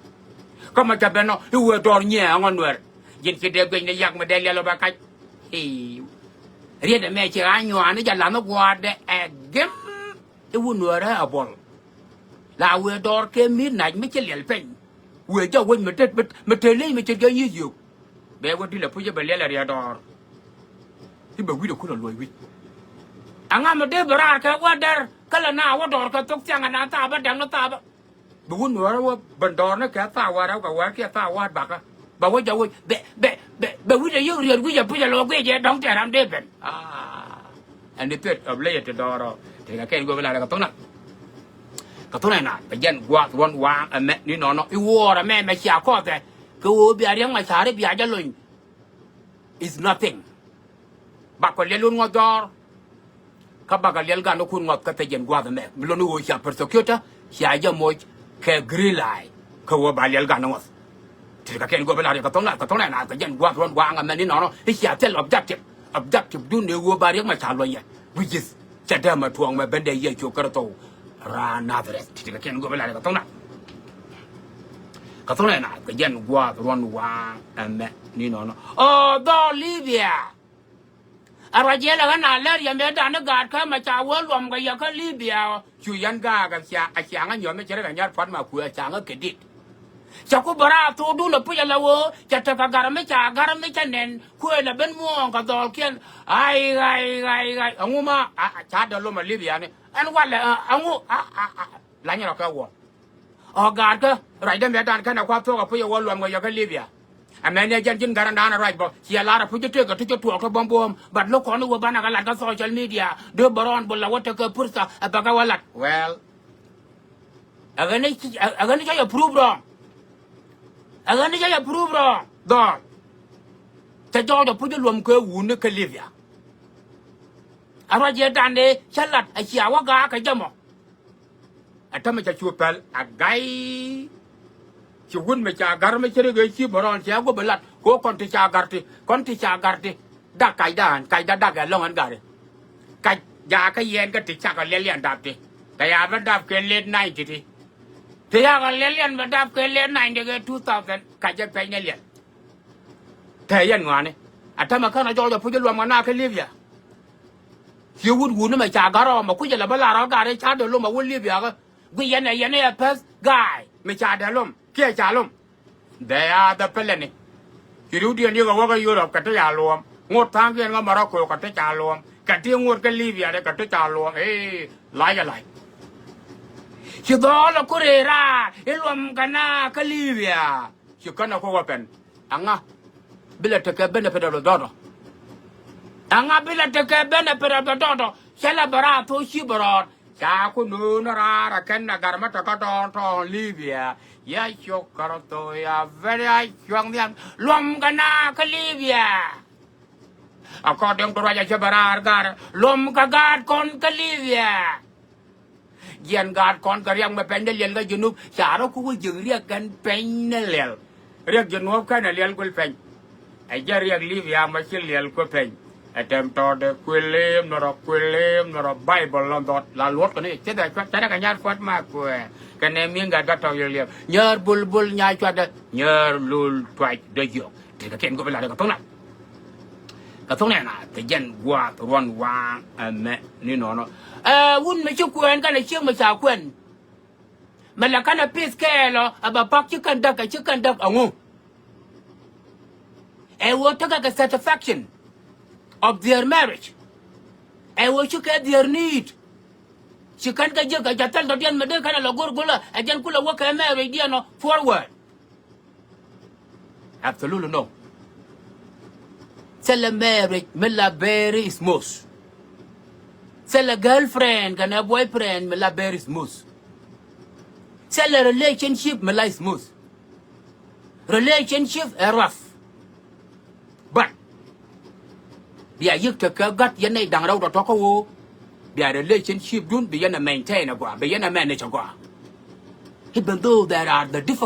Kä mɔ cä ben ɔ i̱ wëë dɔɔr nyiee aŋɔ Nuäär. Ji̱n ci dee guic ni yak mi dee liɛl ɔ bɛ kac. I̱ riet ɛmɛ ci ɣaa nyuaani jɛ la̱th ni gua̱a̱rdɛ ɛ gem. I̱ wun Nuäärä ɛ buɔl. La wëë dɔɔr kɛ mi̱i̱t nac mi ci liɛl peny. Wëë jɔk wec mi te, mi, mi te ley mi ce̱tkɛ yi̱th yio̱k. Bɛ wä di̱t lɛ puc i̱ bɛ liɛl ɛ riɛt dɔɔr. I̱ bɛ wi̱cdɛ kun ɛ luɔc wi̱c. Ɛŋa mi dee bi raar kɛ wä dɛr kä lɛ na wä dɔɔr kɛ thok thiaŋ ɛ na thaapä dɛŋ ni thaapä. Bi wun Nuäärä wä ben dɔɔr ni kɛ thaap wa̱a̱t rɛw kɛ wäär kiɛ thaap wa̱a̱t bakä. Bɛ wä jɔk wec bɛ, bɛ, bɛ, bɛ wi̱cdɛ yio̱k riɛt wi̱c ɛ puc ɛ lɔ guic ɛ dɔ̱ŋ tɛɛr ram dee ben. Aa. Ɛn di thil ɔ bi ley ɛ ti dɔɔr ɔ. Ti kɛ kɛn go̱o̱p i̱ la̱rɛ kɛ thok nath. Kɛ thok nath bɛ jɛn gua̱a̱th ruɔ̱n waaŋ ɛmɛ ni nɔnɔ i̱ wuɔɔr ɛmɛ mɛ cia kɔɔth ɛ. Kɛ ɣöö bia Riɛk Macar i̱ bia jɛ lony. Is nothing. Bakɔ liɛl wun ŋuɔth dɔɔr. Kä bakɔ liɛl gan wä kun ŋuɔth kä thil jɛn gua̱a̱th ɛmɛ mi lon i̱ ɣöö cia prosecutor cia jɛ moc kɛ green light. Kɛ ɣöö ba liɛl gan wä ŋuɔth. Ti kɛ kɛn go̱o̱p i̱ la̱rɛ kɛ thok nath, kɛ thok nath kɛ jɛn gua̱a̱th ruɔ̱n waaŋ ɛmɛ ni nɔnɔ i̱ cia thil objective. Objective dun ni ɣöö ba Riɛk Macar luɔ̱nyɛ. Which is cɛ dee mɛ tuɔɔk mɛ ben dee Yecu Kritho raan Nazareth. Ti kɛ kɛn go̱o̱p i̱ la̱rɛ kɛ thok nath. Kɛ thok nath kɛ jɛn gua̱a̱th ruɔ̱n waaŋ ɛmɛ ni nɔnɔ. Ɔ dhɔl Libya. A ruac yɛl ɛ ɣän a lɛr yɛ mëëdan ni gaatkä mɛ ca wä luɔm kɛ yɛ kä Libya ɔ. Cu yɛn gaak a cia, a cia ŋä nyuɔ̱th mi cɛ rɛ kɛ nyar pua̱t ma kuëë a cia ŋä kɛ dit. Cɛ ku bä raar thokdun ɛ puc ala ɣöö cɛ tekɛ gar mi ca gar mi cä nɛn kuëë lɛ ben muɔ̱ɔ̱ŋ kɛ dhɔɔlkiɛn. Ay, ay, ay, ay, ɛŋu ma a, a, ca dee lom ɛ Libya ni ɛn walɛ, ɛ, ɛŋu a, a, a, lany rɔ kɛ wuɔ̱ɔ̱ŋ. Ɔ gaatkä ruacdä mëëdan kɛnɛ kua̱r thuɔ̱k ɛ puc ɛ wä luɔm kɛ yɛ kä Libya. Ɛmɛn ni ɛ jɛn ji̱n gärändan ɛ ruac bä ciɛ lar ɛ puc i̱ tëëk ɛ ti cä tuɔɔk ti bäm buɔ̱ɔ̱m, but lo̱k kɔn i̱ wä banɛ kɛ lat kä social media dee bä rɔɔn bä la wä tekɛ pursa ɛ bä kɛ wä lat. Well, ɛ ɣän i̱ ci, ɛ ɣän i̱ cä yɛ prove wrong. Ɛ ɣän i̱ cä yɛ prove wrong. Dhɔɔl. Cɛ jɔɔc ɛ puc i̱ luɔm kɛ wuni kä Libya. Ɛ ruac yɛ dan dee cä lat ɛ cia wä gaak kɛ jɛ mɔ. Ɛ tämɛ ca cu pɛl a ga̱y. Ci wut mi ca ga̱r mi ci rik ëë ci bä rɔɔn cia guɔ̱p ɛ lat kɛ ɣöö kɔn ti ca ga̱r ti, kɔn ti ca ga̱r ti. Dak kacda ɣän, kacda dak ɛ lɔ̱ŋ ɣän ga̱ri. Kac jakä yɛn kä ti cakɔ liɛl yɛn dap ti. Kɛ ya bä dap kɛ late ninety ti. Ti yakɔ liɛl yɛn bä dap kɛ late ninety kɛ two thousand kac jɛ pɛc ni liɛl. Tɛɛ yɛn ŋɔaani a tämɛ känɛ jɔɔc ɛ puc i̱ luɔm kɛ na kä Libya. Ci wut wuni mɛ ca ga̱r ɔ mɛ kucɛ lɛ bä lar ɔ ga̱r i̱ ca dee lom ɛ wä Libya kä guic yɛn ɛ yɛn i̱ ɛ pɛth ga̱a̱y mi ca dee lom kiɛ ca lom. They are the peleni. Ci riwdiɛn yikɛ wä kä Europe kɛ ti ca luɔm. Ŋot tha̱a̱ŋkiɛn kä Morocco kɛ ti ca luɔm. Kɛ ti ŋot kä Libya ti kɛ ti ca luɔm. Ee, lac ɛ lac. Ci dhɔɔl ɛ ku rëë raar i̱ luɔm kɛ na kä Libya. Ci känɛ ku weapon. Ɛŋa bi lɛ tekɛ benefit of the doubt ɔ? Ɛŋa bi lɛ tekɛ benefit of the doubt ɔ? Cä lɛ bɛ raar thok ci bɛ rɔɔd. Ca ku no̱o̱ŋ raar ɛ kɛn ɛ gat mi tekä tɔ̱ɔ̱ŋ tɔ̱ɔ̱ŋ Libya. Ya cuk Kritho ya very a cuɔ̱ŋ nhiam luɔm kɛ na kä Libya. According to ruac a cä bɛ raar gat luɔm kɛ gaat kɔn kä Libya. Jiɛn gaat kɔn kɛ riɛk mɛ pɛny ni liɛl kä Junub ca rɔ ku wä jiäk riɛk kɛn pɛny ni liɛl. Riɛk Junub kɛn ɛ liɛl guil pɛny. Ɛ jɛ riɛk Libya mɛ ci liɛl kuɛ pɛny. Ɛ tɛm tɔɔdɛ kuël leem nɔ rɔ kuël leem nɔ rɔ Baibol lɔ dhɔt la luɔt kɛ ni cɛ dhɛ cuat cɛ ni kɛ nyar puɔt ma kuɛ. Kɛ nɛ mi̱i̱ŋ gat gat tɔk liɛl liɛl nyär bul bul nya cuatdɛ nyär lul tuac dee jiɔk. Tekɛ kɛn go̱pi lat kɛ tho̱ŋ na. Kɛ tho̱ŋ nɛn a kɛ jɛn gua̱a̱th ruɔ̱n waaŋ ɛmɛ ni nɔnɔ. Ɛ wun mi ci kuɛɛn kɛnɛ ciek mi ca kuɛn. Mi la kɛnɛ pith kɛɛl ɔ ɛ bɛ pak ci kɛn däk ɛ ci kɛn däk ɛŋu. Ɛ wä tekɛ kɛ satisfaction of their marriage. Ɛ wä ci kɛ their need. Ci kɛn kɛ jiäk kɛ ja̱ thil dɔ̱diɛn mi dee kɛnɛ lɔ go̱r go̱lä ɛ jɛn kulɛ wä kɛ marriage diɛn ɔ forward. Absolutely no. Thilɛ marriage mi la very smooth. Thilɛ girlfriend kɛnɛ boyfriend mi la very smooth. Thilɛ relationship mi la smooth. Relationship ɛ rough. But bia yi̱k tekɛ gät yɛn nɛy da̱ŋ rɛw tɔ̱tɔ̱ kä ɣöö bia relationship dun bi yɛn ɛ maintain ɛ gɔaa bi yɛn ɛ manage ɛ gɔaa. Even though there are the different